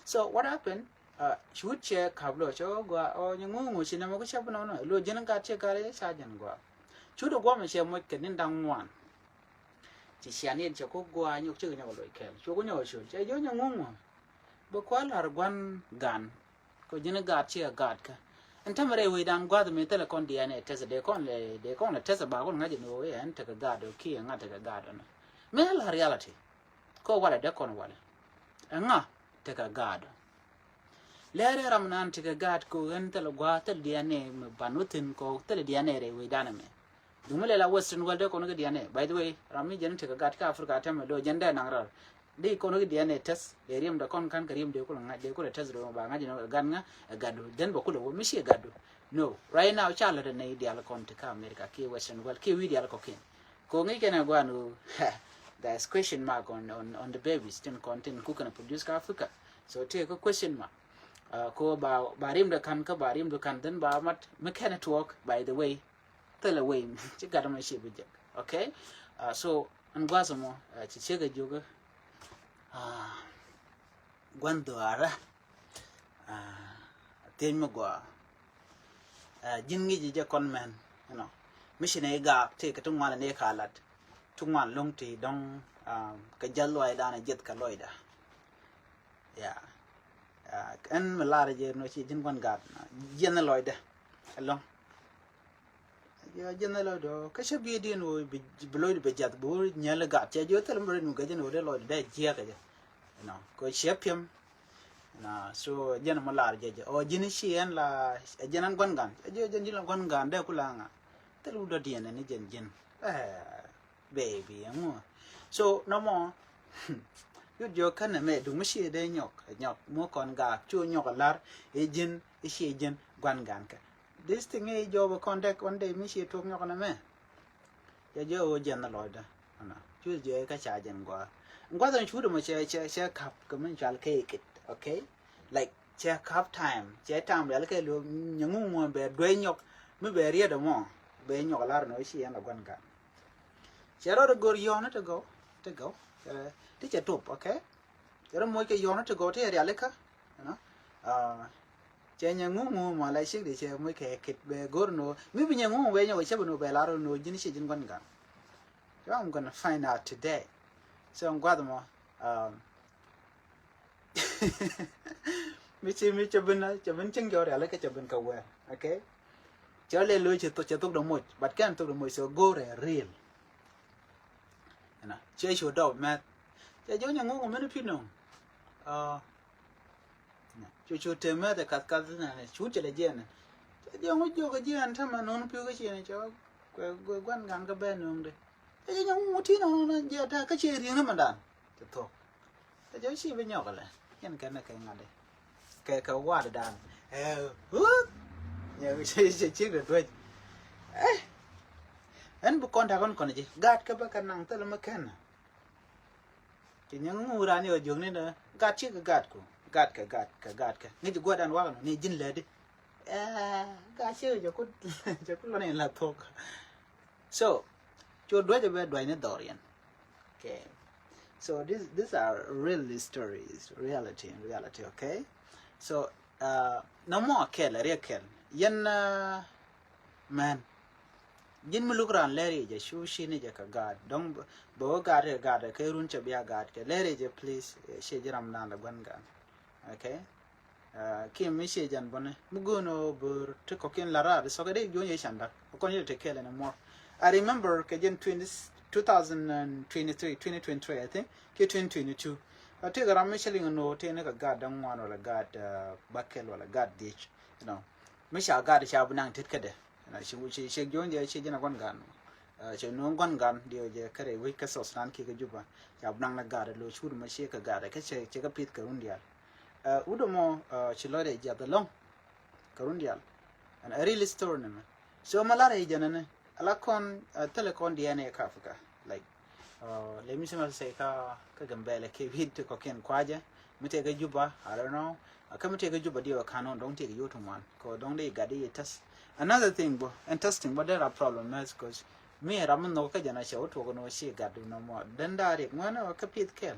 So what happened? Ah, cu cɛ kap lɔ cɛ ɣöö gɔaa ɔ nyɛ ŋuŋ ŋuŋ ci nɛmɛ ku cɛ bi nɔ nɔ. Lo ji̱n gat ciɛ gat ca ji̱n gɔaa. Cu dee guɔmɛ cɛ moc kɛ ni̱n da̱ŋ ŋuan. Ci cian yɛn cɛ ku gua̱a̱ nyɔk cikɛ nyɔk loc kɛl. Cuk nyɔk col. Cɛ jiök nyɛ ŋuŋ ŋuŋ. Bɛ kua̱r la̱r gua̱n gan. Kɛ ji̱n gaat cikɛ gaat kä. Ɛn tämɛ rɛy wecdan gua̱th mi thilɛ kɔn D N A test, dee kɔn lɛ, dee kɔn lɛ test ba kɔn ŋa̱c ni wee ɛn tekɛ gaat ɔ kiɛ ŋa̱ tekɛ gaat ɔ nɔ. Mi la reality. Kɛ walɛ dee kɔn walɛ. Ɛŋa tekɛ gaat ɔ. Lɛɛrɛ ram nan tekɛ gaat kɛ ɣän thilɛ gua̱a̱ thilɛ D N A mi ban wä thi̱n kɛ thilɛ D N A rɛy wecdan ɛmɛ. Duŋ mi lɛ la Western world dee kɔn kɛ D N A. By the way, ram mi jɛn tekɛ gat kä Africa tɛmɛ do̱ jɛn dee naŋ rar. Dee kɔn kɛ D N A test, dee riɛm dee kɔn kan kɛ riɛm dee kulɛ ŋa̱c, dee kulɛ test dee ba ŋa̱c ni ɛ gat ŋa, ɛ gatdu. Then bɛ kulɛ wä mi ci ɛ gatdu. No, right now ca lät ɛ nɛy diaal kɔn ti kä America kiɛ Western world kiɛ wi̱i̱ diaal kɔ̱kiɛn. Kɛ ɣöö ŋi̱i̱c kɛn ɛ gua̱a̱n ɣöö, there is question mark on, on, on the babies tin kɔn tin ku kɛn produce kä Africa. So tëë kä question mark. Uh, kɛ ɣöö ba, ba riɛm dee kan kä ba riɛm dee kan then ba mat mi kɛn ɛ tuɔɔk, by the way. Thilɛ wee ci gat mɛ ci bi jek. Okay. Uh, so ɛn gua̱a̱th mɔ, uh, ci ciek a jiök, uh, gua̱n dhuaarä. Uh, thiec mi gɔaa. Uh, ji̱n ŋi̱ci jɛ kɔn mɛn, you know. Mi ci nɛ i̱ gaak ti kɛ ti ŋuan ni ka lat ti ŋuan lo̱ŋ ti dɔ̱ŋ, um, kɛ jäl luɔydan a jiɛth kɛ lɔyda. Yeah. Uh, ɛn mi lar jɛ nɔ ci ji̱n gua̱n gaat jiɛn lɔydɛ ɛlɔ̱ŋ. Jiɛn lɔydɛ kä cä bi diɛn wä bi lɔydɛ bɛ jath bi wä nyɛl gaat cɛ jiɔ thil mi rɛn mi gɛ jɛn wä dee lɔydɛ dee jiɛk kɛ jɛ. You know, kɛ ciɛ piɛm. Na so jɛn mɔ lar jɛ jɛ ɔ ji̱n ci ɛn la, jiɛn ɛn gua̱n gan, jiɛn ji̱n la gua̱n gan dee ku la ŋa. Thil wut dɔ diɛn ni jɛn ji̱n. Eh, baby, ɛŋu. So nɔmɔ yut jiɔ känɛ mɛ duŋ mi ci dee nyɔk, nyɔk mu kɔn gaak cu nyɔk lar. I̱ ji̱n i̱ ci ji̱n gua̱n gan kɛ. This thing i̱ jɔw bɛ kɔn dek one day mi ci tuɔk nyɔk nɛ mɛ. Cɛ jiɔ wä jiɛn lɔcdä. Ana cu jiɔ kä ca jiɛn gua̱a̱. Gua̱th ɛn cu dɛ mɔ cɛ, cɛ, cɛ kap kɛ min cual kɛ ikit. Okay. Like cɛ kap time, cɛ time rial kɛ lo nyɛ ŋuŋ ŋuɔn bɛ duey nyɔk mi bɛ riet ɛmɔ bɛ nyɔk lar nɔ ci ɛn la gua̱n gan. Cɛ rɔ dɛ gor yɔn te gɔw, te gɔw. Ti cɛ tup, okay. Cɛ rɔ moc kɛ yɔn te gɔw te rial kä. You know. Uh, cɛ nyɛ ŋuŋ ŋuŋ mɔ la cik di cɛ moc kɛ kit bɛ gor nɔ mi bi nyɛ ŋuŋ bɛ nyɔk cɛ bɛ nɔ bɛ lar nɔ ji̱n ci ji̱n gua̱n gan. So I'm gonna find out today. So gua̱th mɔ, um, mi ci mi cɛ bin, cɛ bin cieŋ jɔw rial kä cɛ bin kä wɛr. Okay. Cɛ lɛ lo̱c cɛ thok, cɛ thok dɔ moc, but kɛn thok dɔ moc so go̱rɛ real. Ɛnɔ cɛ cu dɔp mɛth. Cɛ jiɔ nyɛ ŋuŋ mɛn pi nɔŋ. Cu cu te mɛth ɛ kath kath nɛ cu cɛ lɛ jiɛn. Cɛ jiɔ ŋu jiɔ kɛ jiɛn tämɛ nɔn piu kɛ ciɛn cɛ kɛ gua̱n gan kɛ bɛ nɔŋ de. Cɛ jiɔ nyɛ ŋuŋ ti nɔŋ nɔŋ jiɛ ta kä ciɛ riɛŋ ni mɛ dan. Cɛ thok. Ɛ jɛ ci bi nyɔk lɛ. Yɛn kɛn kɛ ŋa̱t dɛ. Kɛ kɛ wat dan. Ɛ, huh? Nyɛ ci ci ci de duec. Ɛ. Ɛn bi kɔn ta kɔn kɔn ji. Gat kɛ bä kɛ naŋ thil mɛ kɛn. Ci nyɛ ŋu ran yɔ jok ni dɛ. Gat ci kɛ gat ku. Gat kɛ gat kɛ gat kɛ. Ni ji guadan wakan ni jin lɛ di. Ɛ, gat ci jɛ ku jɛ ku lɔ ni la thok. So, cu duec bɛ duec ni dhɔriɛn. Okay. So this, these are real stories, reality in reality, okay? So, uh, nɔmɔ kɛl, riɛ kɛl. Yɛn, uh, mɛn. Ji̱n mi luk ran lɛri jɛ cu ci ni jɛ kɛ gaat. Dɔŋ bɛ wä gaat kɛ gaat kɛ run cɛ bia gaat kɛ lɛri jɛ please. Ci ji̱ ram dan lɛ gua̱n gaat. Okay. Kiɛ mi ciɛ jan bɔni mi go̱o̱n ɔ bör ti kɔkiɛn la raar sɔkɛ dee juɔ̱ny ɛ can dak. Kɔn yɛ te kɛɛl ɛn mɔ. I remember kɛ jɛn twenty, two thousand and twenty-three, twenty twenty-three, I think, kiɛ twenty twenty-two. Ɛ ti kɛ ram mi cä liŋ ɛn ɣöö ti ni kɛ gaat da̱ŋ ŋuan wala gaat, uh, bakɛl wala gaat dhiec. You know, mi ca gaat ca bi naŋ tet kädɛ. You know, ci, ci, ci juɔ̱ny jɛ ci jɛn a gua̱n gaat. Uh, ci nuɔ̱ŋ gua̱n gaat diɛ jɛ kärɛ wec kä South Sudan kiɛ kä Juba. Ca bi naŋ ni gaat lo ci wut ma ci kɛ gaat kä cɛ, cɛ kä pith kɛ run diaal. Uh, wut mɔ, uh, ci lɔcdɛ jiath ɛlɔ̱ŋ. Kɛ run diaal. And a real story ni mɛ. So ma lar i̱ jɛn ni ala kɔn, uh, thilɛ kɔn D N A kä Africa. Like, uh, let me see, ma sɛ kä, kä Gambɛlɛ kɛ wi̱i̱ ti kɔkiɛn kuacɛ. Mi tëë kä Juba, I don't know. Uh, kä mi tëë kä Juba diɛ wä kan ɔn dɔŋ tëë kä yot ŋuan. Kɛ dɔŋ dee gat dee test. Another thing bɔ, and testing bɔ dee ra problem mɛth, 'cause mi ram mi nhɔk kä jɛn a cɛ wä tuɔk ni wä ci gat du nɔmɔ. Den daa rik ŋuan wä kä pith kɛl.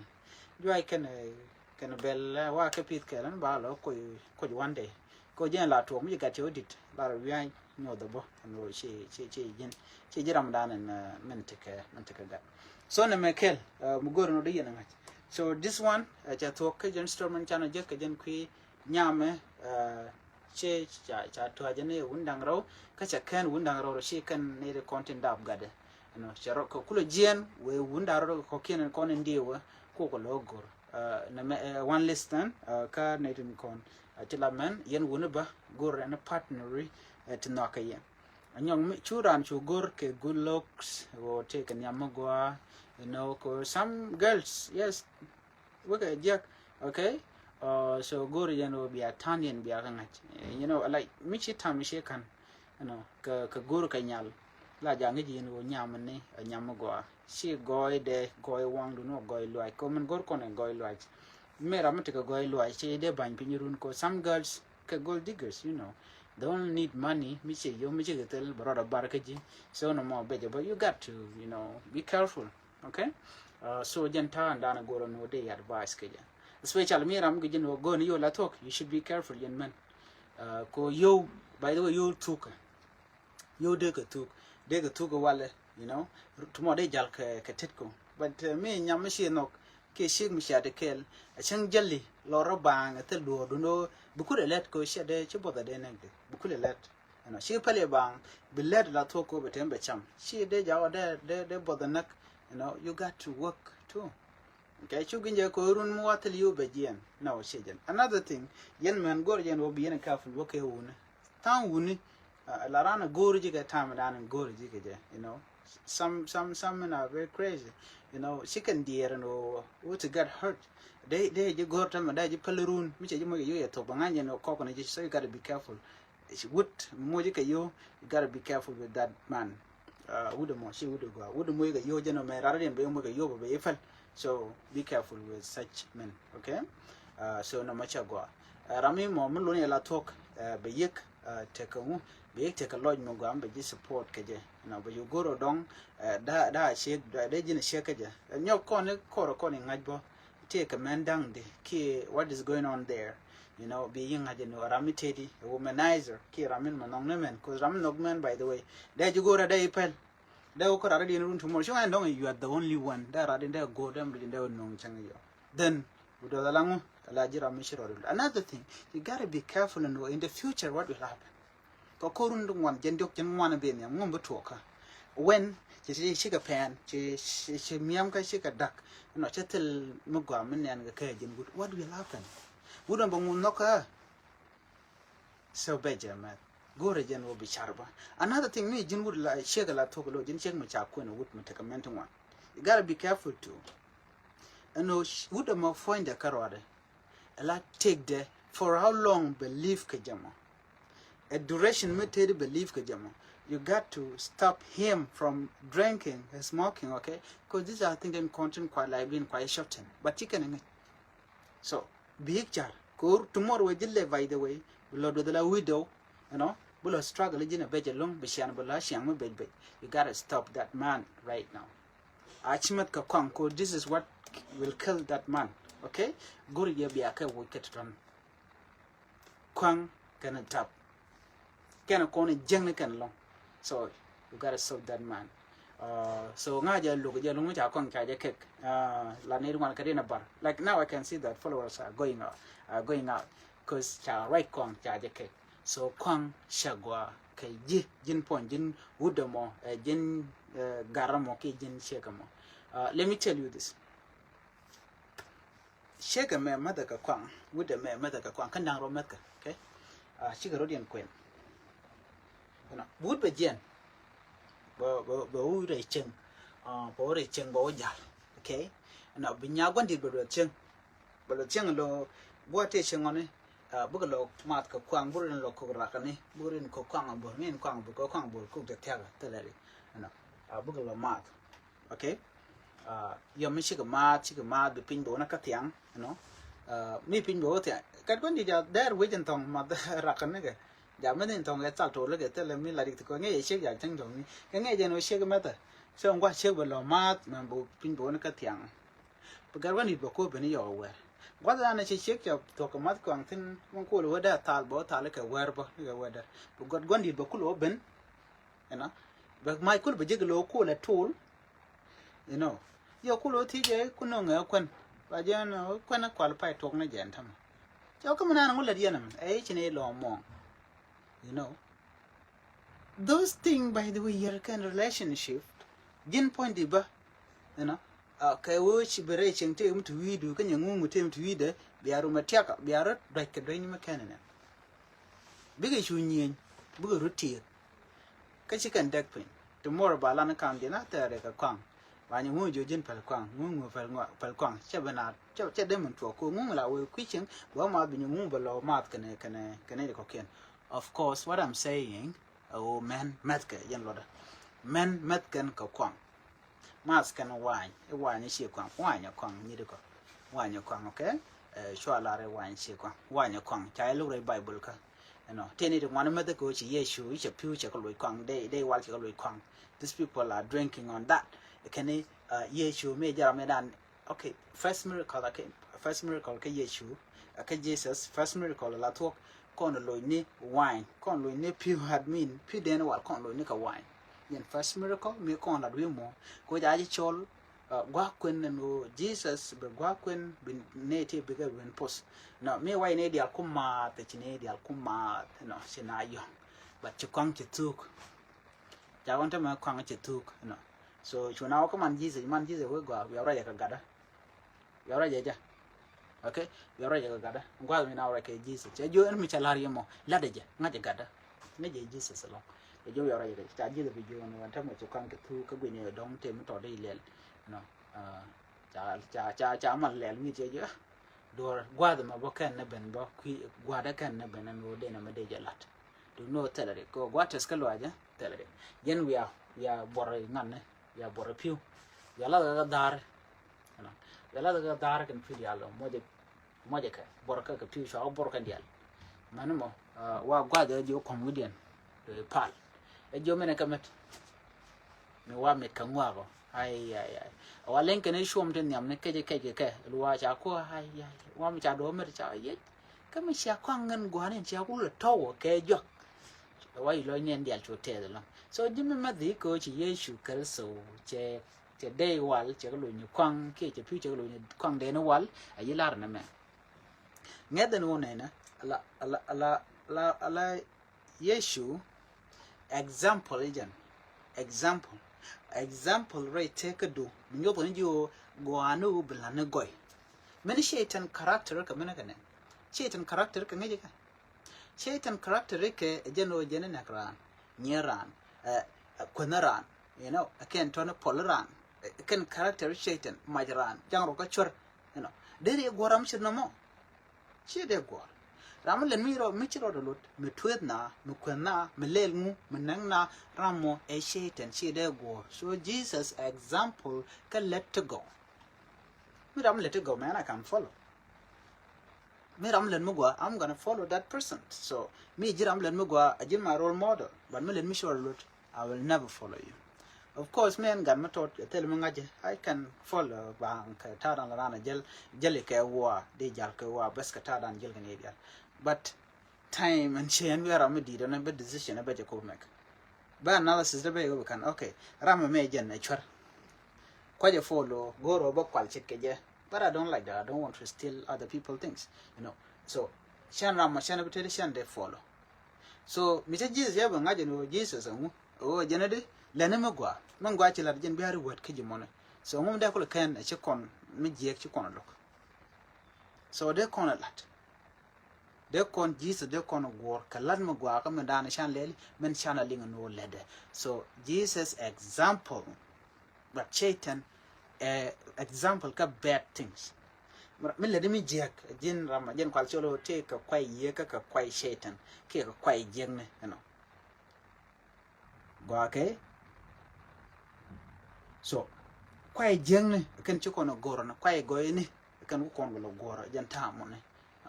Juay kɛn, eh, kɛn bɛl, eh, wa kä pith kɛl ɛn ba lɔ koc, koc one day. Koc jɛn la tuɔk mi ci gat cɛ wä dit la rɔ wiany nyuɔth bɔ ɛn wä ci, ci, ci ji̱n, ci ji̱ ram dan ɛn, eh, min tekɛ, min tekɛ gat. So nɛ mɛ kɛl, uh, mi go̱r ni wä di yɛn ŋa̱c. So this one, uh, ca thuɔ̱k kä jɛn story mɛn canɛ jek kä jɛn kui̱ nyamɛ, uh, cɛ ca, ca tua̱c ni wun da̱ŋ rɛw, kä ca kɛn wun da̱ŋ rɛw rɔ ci kɛn ni di kɔn tin dap gatdɛ. You know, ca rɔ kɛ kulɛ jiɛn wee wun da̱ŋ rɛw kɔ kiɛn kɔn in diɛ wee kukɛ lɔ go̱r. Uh, nɛ mɛ, uh, one listen, uh, kä ni tin kɔn, uh, ti la mɛn yɛn wun ba go̱r ɛn partner, uh, ti nhɔakɛ yɛn. Anyɔŋ mi cu ran cu go̱r kɛ good looks, wä tëë kɛ nhiam mi gɔaa, you know, ko some girls, yes, wekɛ jiɛk, okay? Uh, so go̱r yɛn wä bia ta̱n yɛn bia kä ŋa̱c. You know, like, mi ci tam mi ci ka̱n, you know, kɛ, kɛ go̱r kɛ nyal. La ja ŋi̱c yɛn wä nyam ni, a nyam mi gɔaa. Ci gɔɔy dɛ, gɔɔy waŋdun wä gɔɔy luac. Ko min go̱r kɔn ɛ gɔɔy luac. Mi ram mi tekɛ gɔɔy luac, ci dee ba̱ny piny run ko some girls, kɛ gold diggers, you know. They only need money, mi ci yom, mi ci kɛ thil, bɛ rɔɔdɛ bar kä ji̱. So nɔmɔ bɛ jɛ, but you got to, you know, be careful, okay? Uh, so jɛn ta̱a̱ ɛn da̱a̱n a go̱r ɛn wä dee advice kɛ jɛ. Especially mi ram kɛ ji̱n wä go̱n yio̱w la thuɔ̱k, you should be careful yɛn mɛn. Uh, ko yio̱w, by the way, yio̱w thuk. Yio̱w dee kɛ thuk, dee kɛ thuk walɛ, you know. Tumɔ dee jal kɛ, kɛ tet ko. But, uh, mi nyam mi ci nhɔk, kiɛ ciek mi cia di kɛɛl, a cäŋ jäli lɔ rɔ baaŋ ɛ thil duɔɔr dun ɣöö bi kulɛ lɛt ko ciɛ dee ci buɔth ɛ dee näk di bi kulɛ lɛt. You know, ci pɛl i̱ baaŋ bi lɛt la thuɔ̱k ko bɛ tem bɛ cam ci dee jaw dee, dee, dee buɔth ɛ näk. You know, you got to work too. Okay, cu gin jɛ ko run mi wa thil yu bɛ jiɛn. No, ci jɛn. Another thing, yɛn mɛn go̱r jɛn wä bi yɛn careful wä kɛ wuni. Tha̱a̱ŋ wuni, uh, la ran a go̱r ji̱ kɛ tam dan go̱r ji̱ kɛ jɛ, you know. Some, some, some men are very crazy. You know, ci kɛn diɛɛr ni wä, wä ti get hurt. Dee, dee ji̱ go̱r tɛmɛ, dee ji̱ päl run. Mi cɛ ji̱ moc kɛ yio̱w yɛ thok bɛ ŋa̱ny jɛn kɔk ni ji̱, so you gotta be careful. Wut moc kɛ yio̱w, you gotta be careful with that man. Uh, wut mɔ, ci wut gɔaa. Wut moc kɛ yio̱w jɛn mɛ rar diɛn bɛ moc kɛ yio̱w bɛ, bɛ i̱ päl. So be careful with such men, okay? Uh, so nɔmɔ cɛ gɔaa. Uh, ram mi mɔ mi lon yɛ la thuɔ̱k, uh, bɛ yiek, uh, tekɛ ŋu, bɛ yiek tekɛ lɔc mi gɔaa mi bɛ ji̱ support kɛ jɛ. You know, bɛ ji̱ go̱r ɔ dɔŋ, uh, da, da ciek, da, da ji̱n ciek kɛ jɛ. Uh, nyɔk kɔn i̱ kɔr kɔn i̱ ŋa̱c bɔ. Tëëkɛ mɛn da̱ŋ di kiɛ what is going on there. You know, bi yi̱ ŋa̱c ɛn ɣöö ram mi tëëdi a womanizer kiɛ ram min mɛ nhɔk ni mɛn, 'cause ram mi nhɔk mɛn, by the way, dee ji̱ go̱o̱rä dee i̱ pɛl. Dee wä kä ram rɛdiɛn run tomorrow. Ci ŋa̱c ɛn dɔ̱ŋ, you are the only one. Dee ram rɛdiɛn dee go̱o̱r, dee ram rɛdiɛn dee wä no̱o̱ŋ cäŋ yɔ. Then, wut dɔ̱th ala ŋu, ala ji̱ ram mi ci rɔɔd. Another thing, you gotta be careful ɛn ɣöö in the future what will happen. Kɛ ko̱run di ŋuan, jɛn diɔk jɛn ŋuan ben nhiam, ŋun bi tuɔɔkä. When ci, ci, cikɛ pɛn, ci, ci, ci miamkä cikɛ da̱k. Nɔ, cɛ thil mi gɔaa mi nɛn kɛ kɛ jɛn wut. What will happen? Wut ɔn bɛ ŋun nhɔkä. So bɛ jɛ mɛth. Go̱rɛ jɛn wä bi car bä. Another thing, mi ji̱n wut la ciek la thuɔk lo, ji̱n ciek mi ca kuɛn wut mi tekɛ mɛn ti ŋuan. You gotta be careful too. Ɛn ɣöö wut ɛmɔ puɔ̱nydɛ kärɔadɛ. Ala tëkdɛ, for how long bɛ live kɛ jɛ mɔ? A duration mi tëëdi bɛ live kɛ jɛ mɔ. You got to stop him from drinking, smoking, okay? 'Cause these are things that content quite lively and quite shorten. But ci kɛn ŋic. So, bi car. Kɛ ɣöö tomorrow wee ji̱ lɛ, by the way, bi lɔ duɔth la widow, you know, bi lɔ struggle ji̱n a bec ɛlɔ̱ŋ, bi cian bi la ciaŋ mi bec bec. You gotta stop that man right now. A ci mɛth kɛ kɔaŋ ko, this is what will kill that man. Okay? Go̱r yɛ bia kɛ woc kɛ tɔ̱tɔ̱n. Kɔaŋ kɛn tap. Kɛn kɔn jiäŋni kɛn lɔ̱ŋ. So, you gotta solve that man. Uh, so ŋa jɛ luk jɛ luŋ ca kɔaŋ ca jɛ kek. Uh, la ni ŋuan kɛ rin a bar. Like now I can see that followers are going out, are going out. 'Cause ca right kɔaŋ ca jɛ kek. So kɔaŋ cɛ gua kɛ ji̱, ji̱n puɔ̱ny, ji̱n wut ɛmɔ, eh, ji̱n, eh, gar ɛmɔ ki ji̱n ciek ɛmɔ. Uh, let me tell you this. Ciek ɛmɛ mäthɛ kɛ kɔaŋ, wut ɛmɛ mäthɛ kɛ kɔaŋ, kä naŋ rɔ mäthkɛ, okay? Uh, cikɛ rɔ diɛn kuɛn. You know, wut bɛ jiɛn. Bɛ, bɛ, bɛ wut rɛ cieŋ. Uh, bɛ wut rɛ cieŋ, bɛ wut jal, okay? You know, bi nya gua̱n dit bɛ duɔth cieŋ. Bɛ lɔ thiäŋ lɔ buɔ tëë cieŋ ɔni, ah, bikɛ lɔ math kɛ kɔaŋ, bikɛ lɔ kok rakani, bikɛ kok kɔaŋ a bor, ŋi̱i̱n kɔaŋ a bor, kɛ kɔaŋ a bor kok tɛ thiakä thilɛ ri. Ɛnɔ, ah, bikɛ lɔ math. Okay? Ah, yɔm mi cikɛ math, cikɛ math bi piny bɛ wä ni kä thiaŋ, you know. Ah, mi piny bɛ wä thiaŋ. Kat kuan di ja dɛr wec in thɔŋ math rakani kɛ. Ja mi ni in thɔŋ kɛ thal tol kɛ thilɛ mi la rik ti kɔ ŋi̱i̱c ciek ja thiäŋ thɔŋ ni. Kɛ ŋi̱i̱c jɛn wä ciek mɛthɛ. So ŋua̱ ciek bɛ lɔ math mɛ bɛ piny bɛ wä ni kä thiaŋ. Bi gat gua̱n dit bɛ ko̱o̱p ben i̱ yɔk ɛ wɛr. Gua̱th dan ɛ ci ciek cɛ thuɔ̱k kɛ math kɔaŋ thi̱n, min ko̱o̱l ɛ wä dee thal bä, wä thal kɛ wɛr bä, kɛ wɛr dee. Bi gat gua̱n dit bɛ kul ɛ wä ben, you know. Bɛ mac kul bɛ jek lɛ wä ko̱o̱l ɛ tol, you know. Jɛ kul ɣä thiec jɛ ku no̱ŋ ɛ kuän. Ba jɛ ɛn ɛ kuän ɛ kual pay tuɔk ni jɛ ɛn tämɛ. Cɛ wä kä mi naan ŋu lät yɛn ɛmɛ ɛ i̱ ci ni lɔ̱ɔ̱ŋ muɔ̱ɔ̱ŋ. You know, those things, by the way, yɛr kɛn relationship. Ji̱n puɔ̱ny di bä. You know, kɛ wee ci bi rɛy cieŋ tëë mi ti wi̱i̱du kä nyɛ ŋuŋ tëë mi ti wi̱i̱dɛ. Bia rum ɛ tiakä bia rɔ duac kɛ duac ni mi kɛn ɛnɛ. Bikɛ cu nyieny bikɛ rut tiek. Kä ci kɛn däk piny. Tomorrow ba lan ka̱n ji̱n a thɛɛr kɛ kɔaŋ. Ba nyɛ ŋuŋ jiö ji̱n päl kɔaŋ ŋuŋ ŋuŋ päl kɔaŋ cɛ bi na cɛ dee min tuɔk ko ŋuŋ la wee kui̱ cieŋ. Bä ma bi nyɛ ŋuŋ bä lɔ math kɛnɛ kɛnɛ kɛnɛ jɛ kɔkiɛn. Of course what I'm saying, ɛ ɣöö mɛn mɛthkɛ yɛn luɔtdä. Mɛn mɛthkɛn kɛ kɔaŋ. Math kɛn wany i̱ wany i̱ cie kɔaŋ wany ɛ kɔaŋ nyit ikɔ. Wany ɛ kɔaŋ, okay. Cua lar i̱ wany cie kɔaŋ wany ɛ kɔaŋ ca iluk rɛy Bible kä. Ɛnɔ tëë ni ti ŋuan i̱ mäth ikɛ ɣöö ci Yecu i̱ cɛ pi̱w cɛ kɛ loc kɔaŋ dee dee wal cɛ kɛ loc kɔaŋ. These people are drinking on that. Kɛn i̱ Yecu mi jɛ ram mi dan. Okay, first miracle, okay, first miracle kä Yecu, kä Jesus, first miracle la thuɔ̱k kɔn loc ni wine, kɔn loc ni pi̱w, had mean pi̱w den wal kɔn loc ni kɛ wine. Yɛn first miracle mi kɔn lat wi̱i̱ mɔ ko ja̱ ji̱ cɔl. Gua̱a̱k kuën ni ɣöö Jesus bɛ gua̱a̱k kuën bi nɛy ti bikɛ ben poth. Nɔ mi wac ni dial ku maath ci ni dial ku maath nɔ ci na yɔ̱ŋ. But ci kɔaŋ ci thuk. Ca ɣɔn te mɛ kɔaŋ ci thuk nɔ. So cu na wä kä man Jesus, man Jesus wee gɔaa wiaa rɔyɛ kɛ gatdä. Wiaa rɔyɛ jɛ. Okay. Wiaa rɔyɛ kɛ gatdä gua̱a̱th mi na wä rɔyɛ kɛ Jesus cɛ jiö ɛn mi ca la̱r yɛ mɔ latdɛ jɛ ŋa̱cɛ gatdä. Ŋäc jɛ Jesus ɛlɔ̱ŋ. Cɛ jiö wiaa rɔyɛ kɛ ca Jesus bi jiö ni wän te mɛ cu kɔaŋ ci thuk kä guinyɛ dɔ̱ŋ te mi tɔt i̱ lɛl. Nɔ. Ca ca ca ca mal lɛl mi cɛ jiö. Duɔr gua̱a̱th mɛ bä kɛn ni ben bä kui̱ gua̱a̱dä kɛn ni ben ɛn ɣöö den ɛmɛ dee jɛ la̱t. Duŋni ɣöö thilɛ rik kɛ ɣöö gua̱a̱th tɛth kä luaacä thilɛ rik. Jɛn wiaa wiaa buɔr ŋa̱n ni wiaa buɔr pi̱w. Wiaa lath kɛ dha̱a̱r. Wiaa lath kɛ dha̱a̱r kɛn pi̱w diaal ɔ muɔcɛ muɔcɛ kɛ buɔr kɛ kɛ pi̱w cua kɛ buɔr kɛn diaal. Mɛn mɔ wa gua̱a̱th ɛ ji̱ wä kɔm wi̱diɛn. Pal ɛ ji̱ wä min ɛ kɛ mɛt. Mi wa mit kɛ ŋuak ɔ. Ai ai ai. Wa leny kɛn i̱ cuɔm ti nhiam ni kec kec kɛ kɛ luaa ca kuɔ ai ai. Wa mi ca duɔ mit ca yiec. Kä mi cia kɔaŋ ŋän gua̱a̱r ni cia kulɛ tɔw kɛ juak. Wa i̱ lɔc ni ɛn dial cu tɛth lɔŋ. So ji̱ mi ma dhi ko ci Yecu Kritho cɛ cɛ dee wal cɛ kɛ luny ni kɔaŋ kiɛ cɛ pi̱w cɛ kɛ luny ni kɔaŋ dee ni wal. A yi lar ni mɛ. Ŋɛth ɛn wun ɛnɛ ala ala ala ala ala Yecu example i̱ jɛn. Example. Example rɛy tekädu mi nyuɔth ni ji̱ ɣöö gɔaa ni ɣöö bi la̱t ni gɔy. Mini Cɛytan character kɛ mini kɛ nɛ. Cɛytan character kɛ ŋäc ikɛ. Cɛytan character ikɛ ɛ jɛn ɣöö jɛn inɛk raan, nyier raan, ɛ kuänh raan, you know, ɛ kɛn tɔni pɔl raan. Ɛ kɛn character Cɛytan mac raan jaŋ rɔ kä cuär. You know, deri ɛ guɔ̱r ram ce̱t nɔmɔ. Ciɛ dee guɔ̱ɔ̱r. Ram mi lɛn mi rɔ mi ci rɔɔdɛ lot mi tueeth na mi kueth na mi lɛl ŋu mi näŋ na. Ram mɔ ɛ Cɛytan ciɛ dee guɔ̱ɔ̱r. So Jesus example kä let to go. Mi ram let to go, man, I can follow. Mi ram let mi gua, I'm gonna follow that person. So mi ji̱ ram let mi gua a ji̱ my role model. But mi let mi ci rɔɔdɛ lot I will never follow you. Of course mi ɛn gat mi tɔt kɛ thil mi ŋa̱cɛ I can follow baŋ kɛ ta̱a̱ dan la ran a jäl jäli kɛ wua di jal kɛ wua bes kɛ ta̱a̱ dan jäl kɛ ni dial. But time and chance wiaa ram mi di̱i̱t ɛn bɛ decision bɛ jɛ ko mek. Bɛ analysis dɛ bɛ yɛ wä bi kan okay ram mi mɛ jɛn ɛ cuɛr. Kuacɛ follow go̱o̱r wä bä kual cit kɛ jɛ. But I don't like that. I don't want to steal other people things. You know. So cɛn ram ma cɛn bi tëëdi cɛn dee follow. So mi cä Jesus yɛ bɛ ŋa̱c ɛn ɣöö Jesus ɛŋu ɣöö jɛn ɛ di lɛni mi gɔaa mi gɔaa ci la̱t jɛn bia̱ri wät kä ji̱ mɔni. So ɛŋu mi dee kulɛ kɛn ɛ ci kɔn mi jiɛk ci kɔn ɛ lo̱k. So dee kɔn ɛ la̱t dee kɔn Jesus dee kɔn ɛ guɔ̱ɔ̱r kɛ la̱t mi gɔaa kä mi da̱a̱n can lɛli min can ɛ liŋ ɛn ɣöö lɛtdɛ. So Jesus example. But Cɛytan ɛ example kä bad things. Mi lɛt mi jiɛk ji̱n ram ji̱n kual col ɣöö tëë kɛ kuay yiëë kä kɛ kuay Cɛytan kiɛ kɛ kuay jiäkni ɛnɔ. Gɔaa kɛ. So kuay jiäkni kɛn ci kɔn ɛ go̱r ni kuay gɔyni kɛn ku kɔn bɛ lɔ guɔ̱r jɛn ta̱a̱ muni.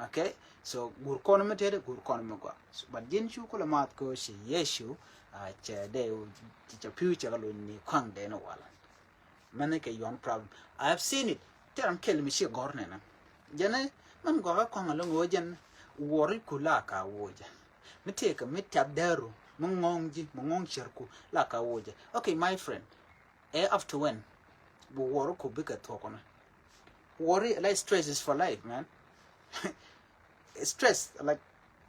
Okay. So guur kɔn mi tëëdɛ guur kɔn mi gɔaa. But ji̱n cu kulɛ maath kɛ ɣöö ci Yecu a cɛ dee cɛ pi̱w cɛ kɛ lony ni kuaŋ dee ni wal. Mɛn kɛ yuan problem. I have seen it. Tɛ ram kɛl mi ci gɔr nɛnɛ. Jɛn mɛn gɔk a kɔŋ a loŋ wä jɛn. Wuɔri ku la ka wä jɛ. Mi tëëkɛ mi tiap dɛru mi ŋɔŋ ji̱ mi ŋɔŋ cɛr ku la ka wä jɛ. Okay, my friend. Ɛ up to when? bi wuɔri ku bikɛ thuɔk kɔnɔ. Worry, like, stress is for life, man. Stress, like,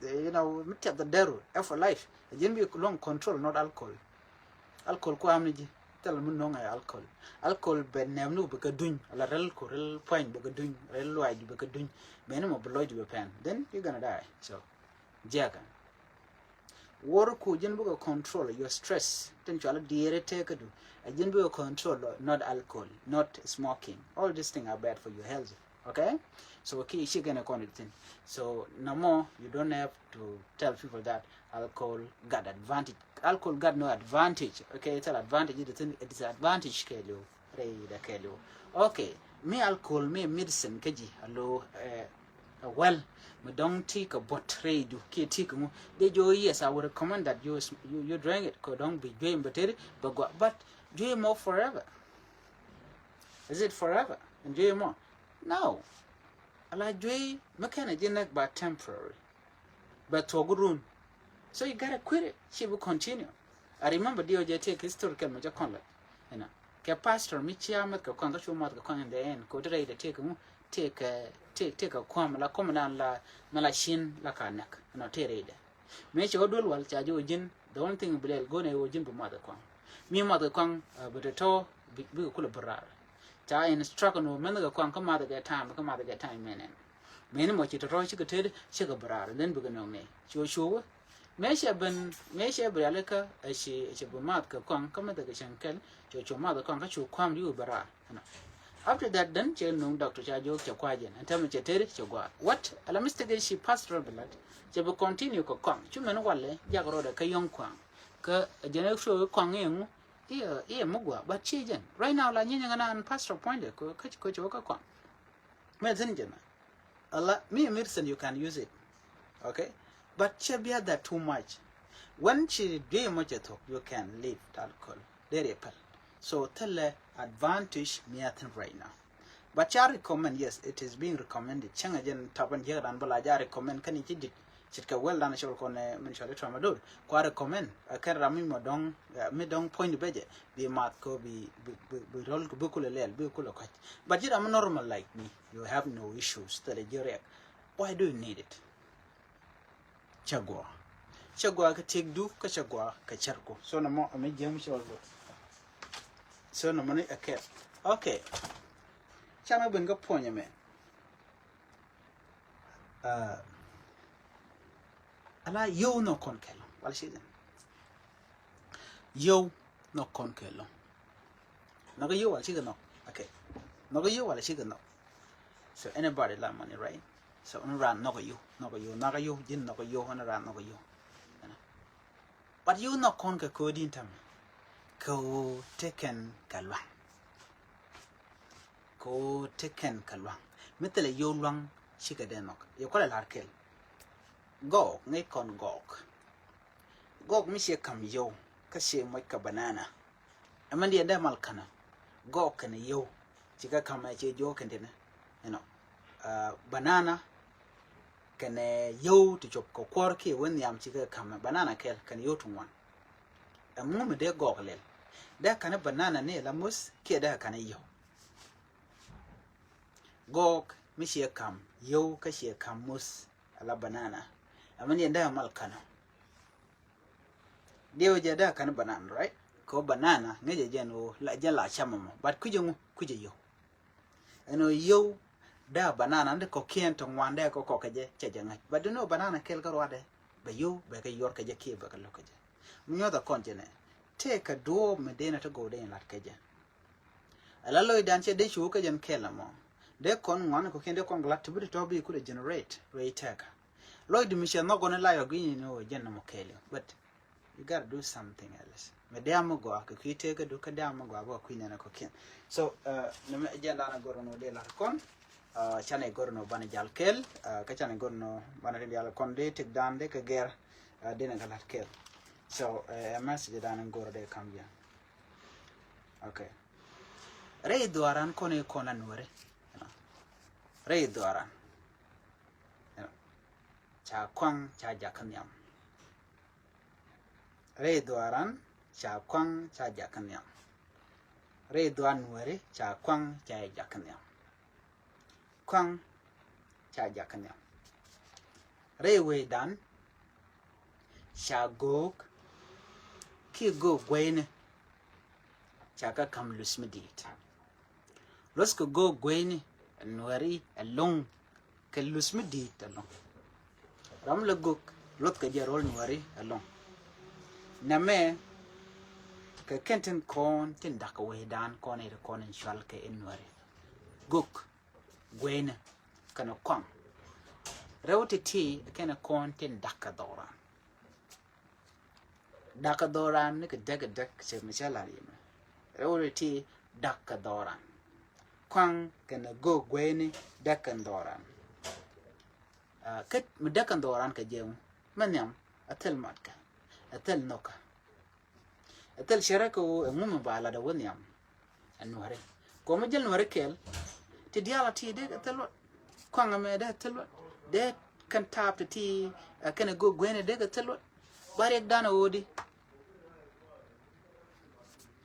you know, mi tiɛth dee ru ɛ for life. A ji̱n bi luɔ̱ŋ control, not alcohol. Alcohol ku am ni ji̱ thil mi no̱ŋ ɛ alcohol. Alcohol bɛ nɛm ni bɛ kɛ duny, ala rɛl ku rɛl puany bɛ kɛ duny, rɛl luac bɛ kɛ duny. Mɛni mɔ bi lɔc bɛ pɛn, then you gonna die. So jiɛkɛ. Worry ku ji̱n bikɛ control your stress. Tin cual diɛɛri tëkädu. A ji̱n bikɛ control, not alcohol, not smoking. All these things are bad for your health. Okay? So ki ci gɛn a kɔn thin. So no more, you don't have to tell people that alcohol got advantage. Alcohol got no advantage. Okay, it's an advantage. It is an advantage kɛɛliw. Rɛy da kɛɛliw. Okay. Mi alcohol mi medicine kä ji̱ a lo̱, eh, a well, mi dɔ̱ŋ ti kɛ buɔt rɛydu kiɛ ti kɛ ŋu. Dee jiɔ, yes, I would recommend that you, you, you drink it. Kɛ dɔ̱ŋ bi juey mi bɛ teri bɛ gɔaa, but juey mɔ forever. Is it forever? And juey mɔ? No. Ala juey mi kɛn a ji̱ näk ba temporary. Bɛ thuɔk run. So you gotta quit it. Ci bi continue. I remember diɔ jɛ tëë kɛ historical mɛ jɛ kɔn lɛ. You know, kɛ pastor mi cia mɛth kɛ kɔn kä cu mɔth kɛ kɔn in the end. Kɛ wä ti rɛy dɛ tëë kɛ ŋu, tëë kɛ, tëë, tëë kɛ kuam la kuam dan la, mɛ la cin la ka nɛk. You know, tëë rɛy dɛ. Mɛ cɛ wä duel wal ca jɛ wä ji̱n, the only thing bi lɛl go̱n ɛ wä ji̱n bi mɔth kɛ kɔn. Mi mɔth kɛ kɔn, uh, bi tɔtɔ, bi, bikɛ kulɛ bi raar. Ca instruct ni wä mɛnh kɛ kɔn kä math kɛ time, kä math kɛ time mɛnɛn. Mɛni mɔ ci tɔtɔ cikɛ tet, cikɛ bi raar, then bikɛ nöŋ ni. Cu cu wä. Mëë cɛ ben, mëë cɛ bi rialikä, ɛ ci, ɛ ci bi math kɛ kɔn, kä mɛth kɛ cɛn kɛl, cu cu math kɛ kɔn, kä cu kuam di wä bi raar. Ɛnɔ. After that, then cɛ nöŋ doctor ca jiök cɛ kua̱c jɛn. Ɛn tämɛ cɛ tet, cɛ gɔaa. What? Ala mistake ci pastor bi lat. Cɛ bi continue kɛ kɔn. Cu mɛn walɛ, jak rɔɔdɛ kä yɔ̱ŋ kuaŋ. Kä jɛn ɛ show kɔn i̱ ŋu, i̱, i̱ mi gɔaa. But ci jɛn. Right now, la nyinyɛ ŋa na an pastor puɔ̱nydɛ, kä, kä, kä, kä kɔn. Mɛ thin jɛn. Ala, mi medicine you can use it. Okay? But cɛ bia that too much. When ci dee mɔ cɛ thok, you can leave the alcohol. Dee riɛ pɛl. So thilɛ advantage mi a thin right now. But ca recommend, yes, it is being recommended. Cäŋɛ jɛn tapan jiäk dan bä la ja recommend kä ni ci dit. Ce̱tkɛ well dan cɔl kɔn, eh, min cɔl i tramadol. Kua recommend, eh, kɛn ram mi mɔ dɔŋ, eh, mi dɔŋ puɔ̱ny di bɛ jɛ. Bi math kɔ bi, bi, bi, bi rɔl bi kulɛ lɛl, bi kulɛ kɔc. But ji̱ ram mi normal like me, you have no issues, thilɛ ji̱ riɛk. Why do you need it? Cɛ gɔaa. Cɛ gɔaa kɛ tiekdu, kä cɛ gɔaa kɛ cärku. So nɔmɔ, ɛmɛ jiäm cɔl bä. So nɔmɔ ni ɛ kɛl. Okay. Canɛ ben kä puɔ̱ny ɛmɛ. Ah, ala yio̱w nhɔk kɔn kɛl. Wala ci jɛn. Yio̱w nhɔk kɔn kɛl. Nhɔk yio̱w wala cikɛ nhɔk. Okay. Nhɔk yio̱w wala cikɛ nhɔk. So anybody la money, right? So ni ran nhɔk yio̱w, nhɔk yio̱w, nhɔk yio̱w, ji̱n nhɔk yio̱w, ni ran nhɔk yio̱w. But yio̱w nhɔk kɔn kɛ ko̱di̱n tɛmɛ. Kɛ ɣöö te kɛn kɛ luaŋ. Kɛ ɣöö te kɛn kɛ luaŋ. Mi thilɛ yio̱w luaŋ cikɛ dee nhɔk. Yɛ kualɛ la̱r kɛl. Gɔɔk, ŋäc kɔn gɔɔk. Gɔɔk mi ciɛ ka̱m yio̱w, kä ciɛ moc kɛ banana. Ɛmɛn diɛn dee mal känä. Gɔɔk kɛnɛ yio̱w. Cikɛ ka̱m ɛ ciɛ jiök kɛn tinɛ. You know. Ah, banana kɛnɛ yio̱w ti cop kɛ kuɔr kiɛ wen nhiam cikɛ ka̱m ɛ. Banana kɛl kɛnɛ yio̱w ti ŋuan. Ɛŋu mi dee gɔɔk lɛl? Dee känä banana ni la muth kiɛ dee känä yio̱w? Gɔɔk mi ciɛ ka̱m yio̱w kä ciɛ ka̱m muth ala banana. Ɛmɛn diɛn dee mal känä. Diɛw jɛ dee känä banana, right? Kɛ banana ŋäcɛ jɛn ɣöö la, jɛn la camɛ mɔ. But kui̱cɛ ŋu, kui̱cɛ yio̱w. Ɛn ɣöö yio̱w dee banana ni kɔ̱kiɛn ti ŋuan dee kɛ kɔk kɛ jɛ, cɛ jɛ ŋäc. But duŋni ɣöö banana kɛl kä ruacdɛ, bɛ yio̱w bɛ kɛ yuɔr kɛ jɛ kiɛ bɛ kɛ lo̱k kɛ jɛ. Mi nyuɔth a kɔn jɛ nɛ tëëkɛ duɔ̱ɔ̱p mi dee nɛ ti go̱o̱r dee in la̱t kɛ jɛ. Ala lɔcdan cɛ dee cu kä jɛn kɛl ɛmɔ. Dee kɔn ŋuan kɔ̱kiɛn dee kɔn glat ti bi ti tɔ̱ bi kulɛ generate rɛy tɛkä. Lɔcdu mi cɛ nhɔk gɔni la yɔ gui̱ni ni wä jɛn nɔmɔ kɛɛliw. But you gotta do something else. Mɛ dee amä gɔaa kɛ kui̱ tëëkädu kä dee amä gɔaa bä kɛ kui̱ nɛnɛ kɔ̱kiɛn. So, uh, nɛmɛ jɛn danɛ gɔr nɔ dee lat kɔn. Uh, canɛ gɔr nɔ banɛ jal kɛl. Uh, kä canɛ gɔr nɔ banɛ rim yal kɔn dee tëkdan dee kɛ gɛr. Uh, dee nɛ kɛ lat kɛl. So, uh, message danɛ gɔr dee kam jɛn. Okay. Rɛy dhuaran kɔn i̱ kɔn la nuɔri. Rɛy dhuaran. Ca kɔaŋ ca jakä nhiam. Rɛy dhuaran ca kɔaŋ ca jakä nhiam. Rɛy dhuaar Nuääri ca kuaŋ ca jɛ jakä nhiam. Kuaŋ ca jakä nhiam. Rɛy wecdan ca göök kiɛ göök gueyni ca kɛ ka̱m luth mi di̱i̱t. Luth kɛ göök gueyni Nuääri ɛlɔ̱ŋ kɛ luth mi di̱i̱t ɛlɔ̱ŋ. Ram la göök luth kɛ jɛ ro̱l Nuääri ɛlɔ̱ŋ. Nɛmɛ kɛ kɛn tin kɔn tin da̱k kɛ wecdan kɔn in kɔn in cual kɛ in Nuääri. Göök gueyni kɛnɛ kuaŋ. Rɛw ti̱ti̱ kɛnɛ kɔn tin da̱k kɛ dhɔran. Da̱k kɛ dhɔran ni kɛ däk kɛ däk cɛ mi cä lar yɛ mɛ. Rɛw ti̱ti̱ da̱k kɛ dhɔran. Kuaŋ kɛnɛ göök gueyni däk kɛ dhɔran. Kä mi däk kɛ dhɔran kɛ jɛ mɛ nhiam a thil matkɛ, a thil nhɔkä. Ɛ thil cärä kɛ ɣöö ɛŋu mi ba lat ɛ wä nhiam ɛ Nuääri. Kɔmɛ jäl Nuääri kɛl ti diaal a ti dee kɛ thil luɔt. Kuaŋ ɛmɛ dee kɛ thil luɔt. Dee kɛn taap ti ti ɛ kɛn ɛ göök gueyni dee kɛ thil luɔt. Ba riɛkdan ɛ ɣöö di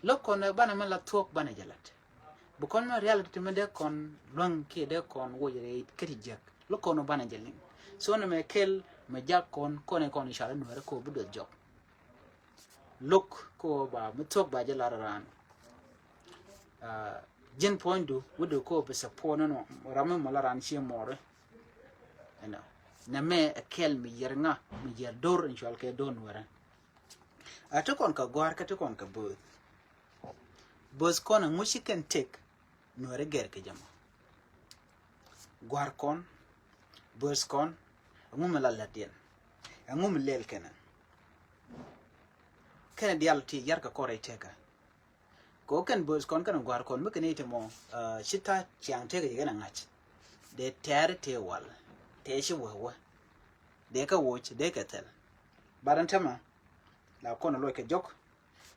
lo̱k kɔn ɛ banɛ mi la thuɔ̱k banɛ jɛ lat. Bi kɔn mi reality ti mi dee kɔn luäŋ kiɛ dee kɔn woc rɛy kä ti jiäk lo̱k kɔn ɛ banɛ jɛ liŋ. So nɛmɛ kɛl mi jak kɔn kɔn ɛ kɔn i̱ car ɛ Nuääri kɛ ɣöö bi duɔth jɔk. Lo̱k kɛ ɣöö ba mi thuɔ̱k ba jɛ lar raan. Ji̱n puɔ̱nydu wi̱cdu kɛ ɣöö bi support ni nɔ ram mi mɔ la raan cië mɔɔri. Ɛnɔ nɛmɛ ɛ kɛl mi yiɛr ŋa mi yiɛr do̱r in cual kɛ do̱r Nuäärä. A ti kɔn kɛ gɔ̱a̱r kä ti kɔn kɛ bööth. Bööth kɔn ɛŋu ci kɛn tëk Nuääri gɛr kɛ jɛ mɔ. Gɔ̱a̱r kɔn, bööth kɔn, ɛŋu mi la lätdiɛn, ɛŋu mi lɛl kɛnɛ. Kɛnɛ diaal ti yar kɛ kɔn rɛy tëkä. Kɛ ɣöö kɛn bööth kɔn kɛnɛ gɔ̱a̱r kɔn mi kɛn i̱ ti mɔ ci ta̱a̱ ciaŋ tëkä yɛ kɛnɛ ŋa̱c. Dee tɛ̈ri tëë wal tëë ci wee wä. Dee kɛ woc dee kɛ thil. Bat ɛn tämɛ la kɔn loc kɛ jɔk.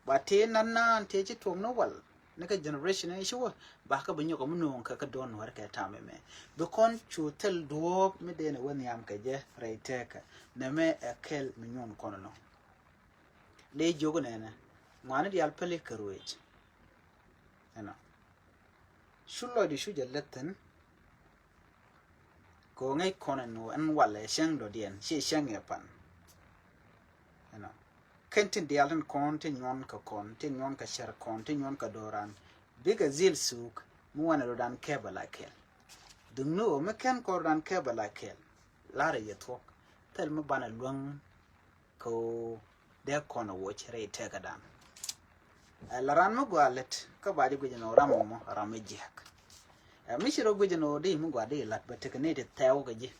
Ba tëë nan naan tëë ci tuɔm ni wal ni kɛ generation ni ci wä ba kɛ bi nyɔk mi nuɔ̱ɔ̱ŋ kɛ kɛ dɔ̱ɔ̱n Nuääri kɛ tam ɛmɛ. Bi kɔn cu thil duɔ̱ɔ̱p mi dee ni wä nhiam kɛ jɛ rɛy tëkä. Nɛmɛ ɛ kɛl mi nyuɔn kɔn ɛlɔ̱ŋ. Dee jiök nɛnɛ ŋuani diaal päli kɛ ruëëc. Ɛnɔ cu lɔcdu cu jɛ lät thi̱n. Kɛ ɣöö ŋäc kɔn ɛn ɣöö ɛn walɛ cäŋ dɔ̱diɛn ciɛ cäŋ ɛ pan. Ɛnɔ kɛn tin diaal tin kɔn tin nyuɔn kɛ kɔn tin nyuɔn kɛ cär kɔn tin nyuɔn kɛ do̱ran. Bikɛ dhil thuk mi wanɛ rɔ̱dan kɛp ala kɛl. Duŋni ɣöö mi kɛn kɔn rɔ̱dan kɛp ala kɛl. Larɛ yɛ thuɔ̱k thil mi banɛ luäŋ kɛ ɣöö dee kɔn ɛ woc rɛy tëkädan. Ɛ la ran mi gɔaa lät kä ba ji̱ guic ɛn ɣöö ram ɛmɔ ram mi jiääk. Ɛ mi ci rɔ guic ɛn ɣöö di mi gɔaa di lat bä tekɛ ni ti thɛɛw kɛ ji̱.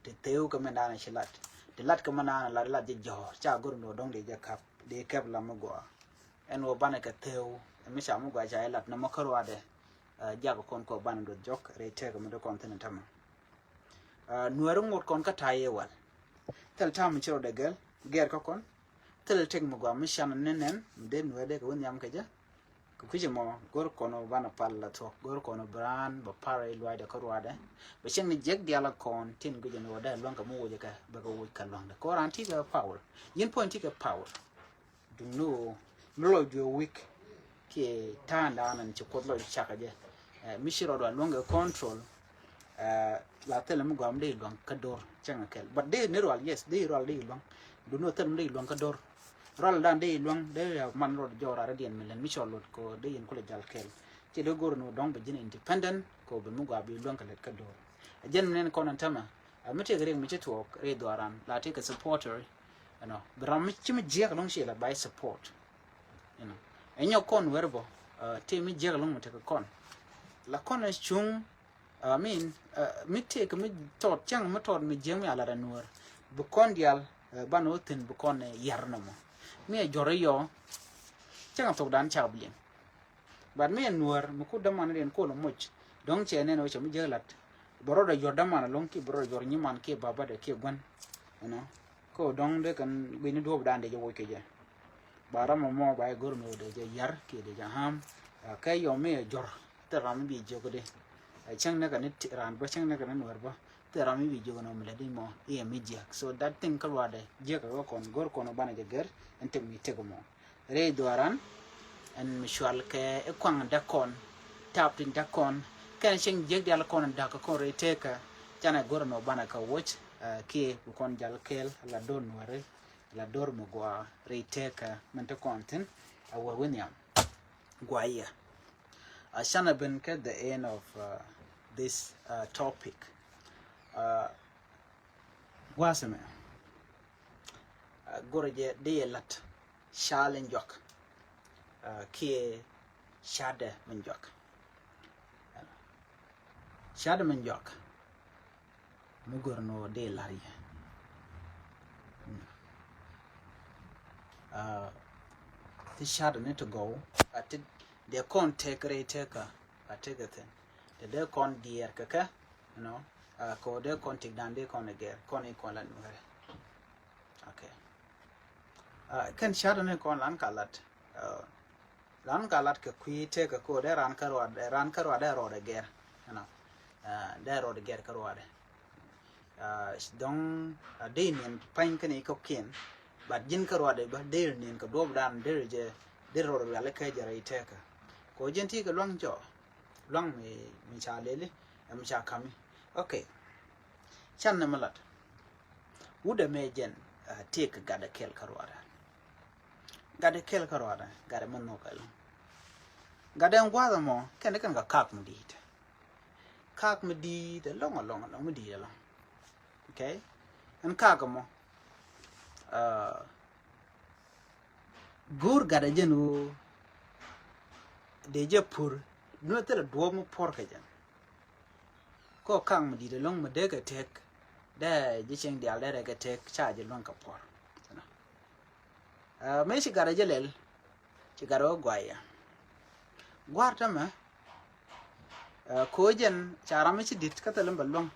Ti thɛɛw kɛ mɛn daanɛ ci lat ti lat kɛ mɛn daanɛ lat lat ji̱ jɔ̱ɔ̱r ca go̱r ɛn ɣöö dɔ̱ŋ di jɛ kap di kɛp lam mi gɔaa. Ɛn ɣöö banɛ kɛ thɛɛw ɛ mi ca mi gɔaa ca jɛ lat nɔmɔ kä ruaadɛ. Ɛ jak kɔn kɔ banɛ duɔth jɔk rɛy tëkä mi di kɔn thi̱n ɛ tämɛ. Ɛ Nuääri ŋot kɔn kä ta̱a̱ yɛ wal. Thil ta̱a̱ mi ci rɔ dee gɛl gɛr kä kɔn. Thil tëk mi gɔaa mi can ni nɛn mi dee Nuääri dee kɛ wä nhiam kɛ jɛ. Kɛ kui̱c ɛmɔ go̱r kɔn ɔ banɛ pal la thuɔ̱k go̱r kɔn ɔ bi raan bɛ par rɛy luaacdɛ kä ruaadɛ. Bɛ cieŋ ni jiäk diaal a kɔn tin guic ɛn ɣöö dee luäŋ kɛ mi woc kɛ bɛ kɛ woc kɛ luaŋdɛ kɛ ɣöö raan ti kɛ power. Yɛn puɔ̱ny ti kɛ power. Duŋni ɣöö mi lɔcdu ɛ weak kiɛ ta̱a̱ŋdan ɛn ci Kuoth lɔcdu cak kɛ jɛ. Ɛ mi ci rɔɔdu a luäŋ kɛ control. Ɛ la thilɛ mi gɔaa mi dee luäŋ kä do̱r cäŋ kɛ kɛl but dee ni rual, yes, dee rual dee luäŋ. Duŋni ɣöö thilɛ mi dee luäŋ kä do̱r. Rualdan dee luäŋ dee ya man rɔɔdu jɔɔk raan rɔ̱diɛn mi lɛn mi cɔl luɔt kɛ ɣöö dee yɛn kulɛ jal kɛl. Ci dee go̱r ni ɣöö dɔ̱ŋ bɛ ji̱n independent kɛ ɣöö ben mi gɔaa bi luäŋ kɛ lät kä do̱r. Ɛ jɛn mi nɛn kɔn ɛn tämɛ. Ɛ mi tëëkɛ riɛk mi ci tuɔɔk rɛy dhuaaran la tëëkɛ supporter. Ɛnɔ bi ram mi ci mi jiɛk ɛlɔ̱ŋ ci la ba jɛ support. Ɛnɔ ɛ nyɔk kɔn wɛr bɔ. Ɛ tëë mi jiɛk ɛlɔ̱ŋ mi tekɛ kɔn la kɔn ɛ cuŋ. Ɛ min ɛ mi tëëkɛ mi tɔt cäŋ mi tɔt mi jiɛk mi a lat ɛ Nuäär. Bi kɔn diaal ɛ banɛ wä thi̱n bi kɔn ɛ yar nɔmɔ. Mi ɛ jɔr iyɔ cäŋ ɛ thokdan cak bi liŋ. But mi ɛ Nuäär mi kut dämandiɛn kol ɛ moc dɔ̱ŋ cɛ nɛn ɣöö cɛ mi jiäk lat. Bɛ rɔɔdɛ jɔr däman ɛlɔ̱ŋ kiɛ bɛ rɔɔdɛ jɔr nyiman kiɛ babadɛ kiɛ gua̱n. Ɛnɔ kä ɣöö dɔ̱ŋ dee kɛn gui̱ni duɔ̱ɔ̱pdan dee jɛ woc kɛ jɛ. Ba ram ɛmɔ ba jɛ go̱r mi ɣöö dee jɛ yar kiɛ dee jɛ ham. Ɛ kɛ yɔ mi ɛ jɔr thil ram mi bi jiök di. Ɛ cäŋ ni kɛ ni raan bä cäŋ ni kɛ ni Nuäär bä thil ram mi bi jiök ni ɣöö mi lät di mɔ i̱ ɛ mi jiäk. So that thing kä ruaadɛ jiäk ɛ kɛ kɔn go̱r kɔn ɣöö banɛ jɛ gɛr ɛn tëk mi tëk mɔ. Rɛy dhuaaran Ɛn mi cual kɛ i̱ kuaŋ däk kɔn, tap tin däk kɔn, kɛn cieŋ jiäk dial kɔn da̱k kɔn rɛy tekä. Canɛ go̱rɛ nɔ banɛ kɛ woc, ɛ, kiɛ bi kɔn jal kɛɛl la do̱r nuɔri, la do̱r mi gua rɛy tekä min ti kɔn thin, ɛ, wä wi̱n yam. Gua yɛ. A canɛ ben kɛ the end of, uh, this, uh, topic. Uh, gua̱a̱th ɛmɛ, uh, go̱rɛ jɛ di yɛ lat cal in juak, uh, kiɛ cadɛ min juak. Cadɛ min juak mi go̱rɛ nɔ di lar yɛ. Uh, ti cadɛ ni ti gɔw, a ti dee kɔn tek rɛy tekä, a tek a thin. Te dee kɔn diɛɛr kɛ kɛ, you know, uh, ko dee kɔn tik dan dee kɔn a gɛr, kɔn in kɔn la nuɛrɛ. Okay. Uh, kɛn cadɛ ni kɔn lan ka lat. Uh, Lan ka lat kɛ kui̱ tëkä ko dee ran kä ruaadɛ, ran kä ruaadɛ rɔɔdɛ gɛr. You know. Ah, dee rɔɔdɛ gɛr kä ruaadɛ. Ah, dɔ̱ŋ, ah, dee niɛn pa̱ny kä ni kɔ̱kiɛn. But ji̱n kä ruaadɛ bä dee niɛn kɛ duɔ̱ɔ̱p dan dee jɛ, dee rɔɔdɛ riali kä jɛ rɛy tëkä. Ko ji̱n ti kɛ luaŋ jɔ. Luaŋ mi, mi ca leli, ɛ mi ca kami. Okay. Can ni mi lat. Wut ɛmɛ jɛn, ah, tëë kɛ gatdɛ kɛl kä ruaadɛ. Gatdɛ kɛl kä ruaadɛ, gatdɛ mi nhɔk ɛlɔ̱ŋ. Gatdɛ ɛn gua̱a̱th ɛmɔ, kɛn kɛn kɛ kaak mi di̱i̱t. Kaak mi di̱i̱t ɛlɔ̱ŋ, ɛlɔ̱ŋ, ɛlɔ̱ŋ, mi di̱i̱t ɛlɔ̱ŋ. Okay? Ɛn kaak ɛmɔ, ah, go̱o̱r gatdɛ jɛn ɣöö dee jɛ pur, duundɛ thilɛ duɔ̱ɔ̱p mi puɔ̱r kɛ jɛn. Kɔ kaak mi di̱i̱t ɛlɔ̱ŋ mi dee kɛ tëk, dee ji̱ cieŋ diaal dee rɛ kɛ tëk, ca ji̱ luäŋ kɛ puɔ̱r. Ah, mëë ci gatdɛ jɛ lɛl, ci gatdɛ wä guayɛ. Gua̱a̱r tämɛ, ah, ko̱ jɛn ca ram mi ci di̱t kä thilɛ mi bɛ luäŋ.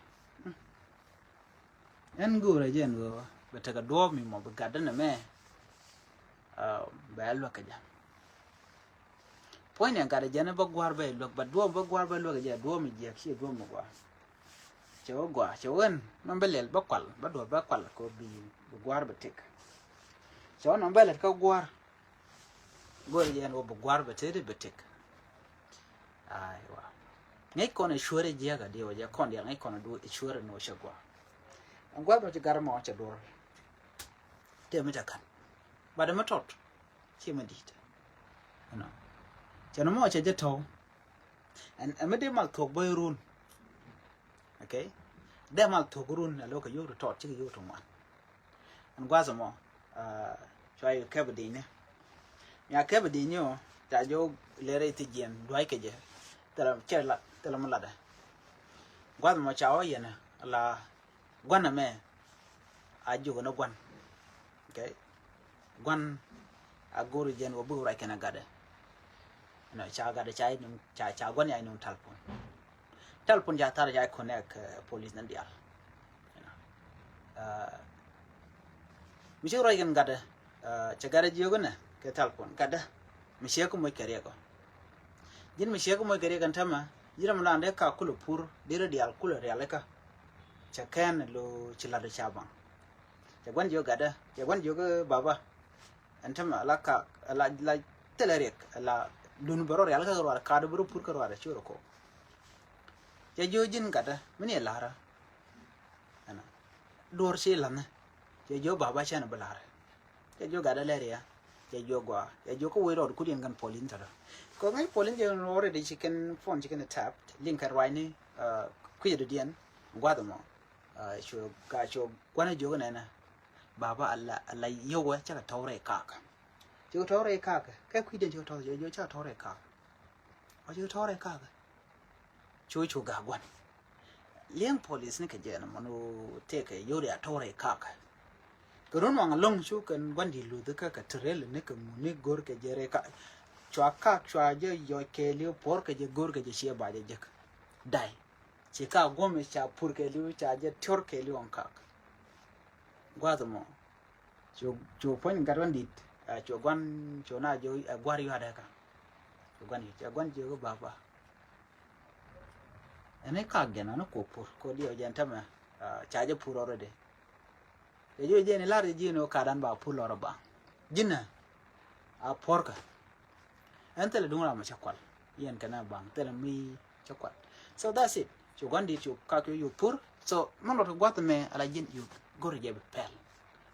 Ɛn go̱o̱rɛ jɛn ɣöö bɛ tekɛ duɔ̱ɔ̱p mi mɔ bi gatdɛ nɛmɛ, ah, bɛ a luäk kɛ jɛ. Puɔ̱ny ni gatdɛ jɛn bä gua̱a̱r bä luäk, but duɔ̱ɔ̱p bä gua̱a̱r bä luäk jɛ, duɔ̱ɔ̱p mi jiäk, /ciɛ duɔ̱ɔ̱p mi gua̱a̱r. Cɛ wä gua̱a̱r, cɛ wä ɛn nɔm bä lɛl bä kual, bä duɔ̱ɔ̱p bä kual kɛ bi, bi gua̱a̱r bɛ tëk. Cɛ wä nɔm bä lɛl kä gua̱a̱r. Go̱o̱rɛ jɛn wä bi gua̱a̱r bɛ tëk, bɛ tëk. Aiwa. Ŋäc kɔn ɛ cuäärɛ jiäk a diɛ wä jɛ kɔn diaal ŋäc kɔn ɛ cuäärɛ ni wä cɛ gua̱a̱r. Ɛn gua̱a̱r mɔ ci gatdɛ mɔ cɛ duɔ̱ɔ̱r. Tëë mi cɛ ka̱n. But mi tɔt. /Ciɛ mi di̱i̱t. Ɛnɔ. Cɛ ni mɔ cɛ jɛ tɔ̱w. Ɛn, ɛn mi dee mal thuɔ̱k bä run. Okay? Dee mal thuɔ̱k run a lo̱k kɛ yio̱w ti tɔt, /cikɛ yio̱w ti ŋuan. Ɛn gua̱a̱th ɛmɔ, ah, cua yɛ kɛp di̱i̱ni. Mia kɛp di̱i̱ni ɔ, ca jɔw lɛr i̱ thi jiɛn dua̱c kɛ jɛ. Thilɛ, cɛ la, thilɛ mi latdɛ. Gua̱a̱th ɛmɔ ca wä yɛn a la Gua̱n ɛmɛ a jiök ni gua̱n. Okay. Gua̱n a go̱o̱ri jɛn wä bik ruac kɛn a gatdɛ. Ɛnɔ ca gatdɛ ca i̱ nuŋ, ca, ca gua̱n ya i̱ nuŋ talpon. Talpon ca thar ca i̱ connect, eh, police ni diaal. Ɛnɔ. Ah, mi ci ruac kɛn gatdɛ, ah, cɛ gatdɛ jiök inɛ kɛ talpon. Gatdɛ mi ciek kä moc kɛ riɛk ɔ. Ji̱n mi ciek kä moc kɛ riɛk ɛn tämɛ, ji̱n ram dan dee ka kulɛ pur, dee rɔ diaal kulɛ rialikä. Cɛ kɛn lo ci lat ca baŋ. Cɛ gua̱n jiök gatdä, cɛ gua̱n jiök baba. Ɛn tämɛ la ka, la, la thilɛ riɛk, la lun bɛ rɔ rialikä kɛ ruaadɛ, kaat bɛ rɔ pur kɛ ruaadɛ, ci rɔ kok. Cɛ jiök ji̱n gatdä, mi ni ɛ la̱rä. Ɛnɔ. Duɔ̱ɔ̱r ci la̱nhä. Cɛ jiök baba cɛn bi la̱rä. Cɛ jiök gatdä lɛr ya. Cɛ jiök gɔaa. Cɛ jiök kä wec rɔɔd kut yɛn kɛn police tɔ̱tɔ̱. Kɛ ŋäc police jɛ already ci kɛn phone ci kɛn tap. Liŋ kɛ ruacni, ah, kui̱cɛ dɔ̱diɛn. Gua̱th ɛmɔ. Ah, cu, ka cu gua̱n jiök nɛnɛ. Baba a la, a la yio̱wɛ cä kɛ tɔ̱w rɛy kakä. Cä kɛ tɔ̱w rɛy kakä. Kɛ kui̱dɛn cä kɛ tɔ̱w, cä kɛ tɔ̱w rɛy kakä. Ɔ cä kɛ tɔ̱w rɛy kakä. Cu cu gak gua̱n. Liɛŋ police ni kɛ jɛ ni mɔn wä tëëkɛ yio̱w ria tɔ̱w rɛy kakä. Kɛ run waŋ ɛlɔ̱ŋ cu kɛn gua̱n di luth kä kɛ ti rɛl ni kɛ ŋuni go̱r kɛ jɛ rɛy kakä. Cua kak cua jɛ yɔc kɛɛliw puɔr kɛ jɛ go̱r kɛ jɛ ciɛ ba jɛ jek. Day. Ci kak guɔ̱m ca pur kɛɛliw ca jɛ tiɔr kɛɛliw ɔŋ kak. Gua̱th mɔ. Cu, cu puɔ̱ny gat wan dit, ah, cu gua̱n, cu na jiök, ah, gua̱r yua̱dɛ ka. Cu gua̱n jiök, cu gua̱n jiök baba. Ɛn i̱ kak jɛn ani kuɔ pur, kuɔ diɛw jɛn tämɛ, ah, ca jɛ pur already. Cɛ jiök jɛn i̱ lar jɛ ji̱n i̱ kadan ba pur lɔr ba. Ji̱n ɛ, a puɔ̱rkä. Ɛn thilɛ duŋ ram cɛ kual. Yɛn kɛn a baŋ thilɛ mi cɛ kual. So that's it. Cu gua̱n dit cu kak cu pur. So mɛn rɔt kɛ gua̱th mɛ ala ji̱n cu go̱r jɛ bi pɛl.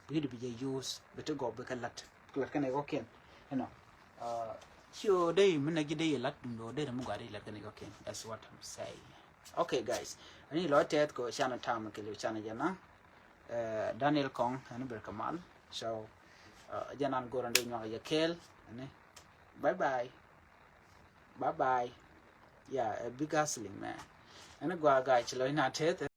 Bi di bi jɛ use bi ti gɔp bi kɛ lat. Kɛ lat kɛn ɛ kɔkiɛn. You know. Ci o dee mi nɛ ji̱ dee yɛ lat duŋ do dee mi gɔaa dee lat kɛn ɛ kɔkiɛn. That's what I'm saying. Okay guys. Ani lɔ tɛth ko channel tam kɛ liw channel jɛ na. Daniel Kong ani ber kɛ mal. So jɛ nan goron dee nyuak jɛ kɛɛl. Ani bye bye. Bye bye. Yeah, a big hustling man. Ani gua guy ci lɔ ina tɛth.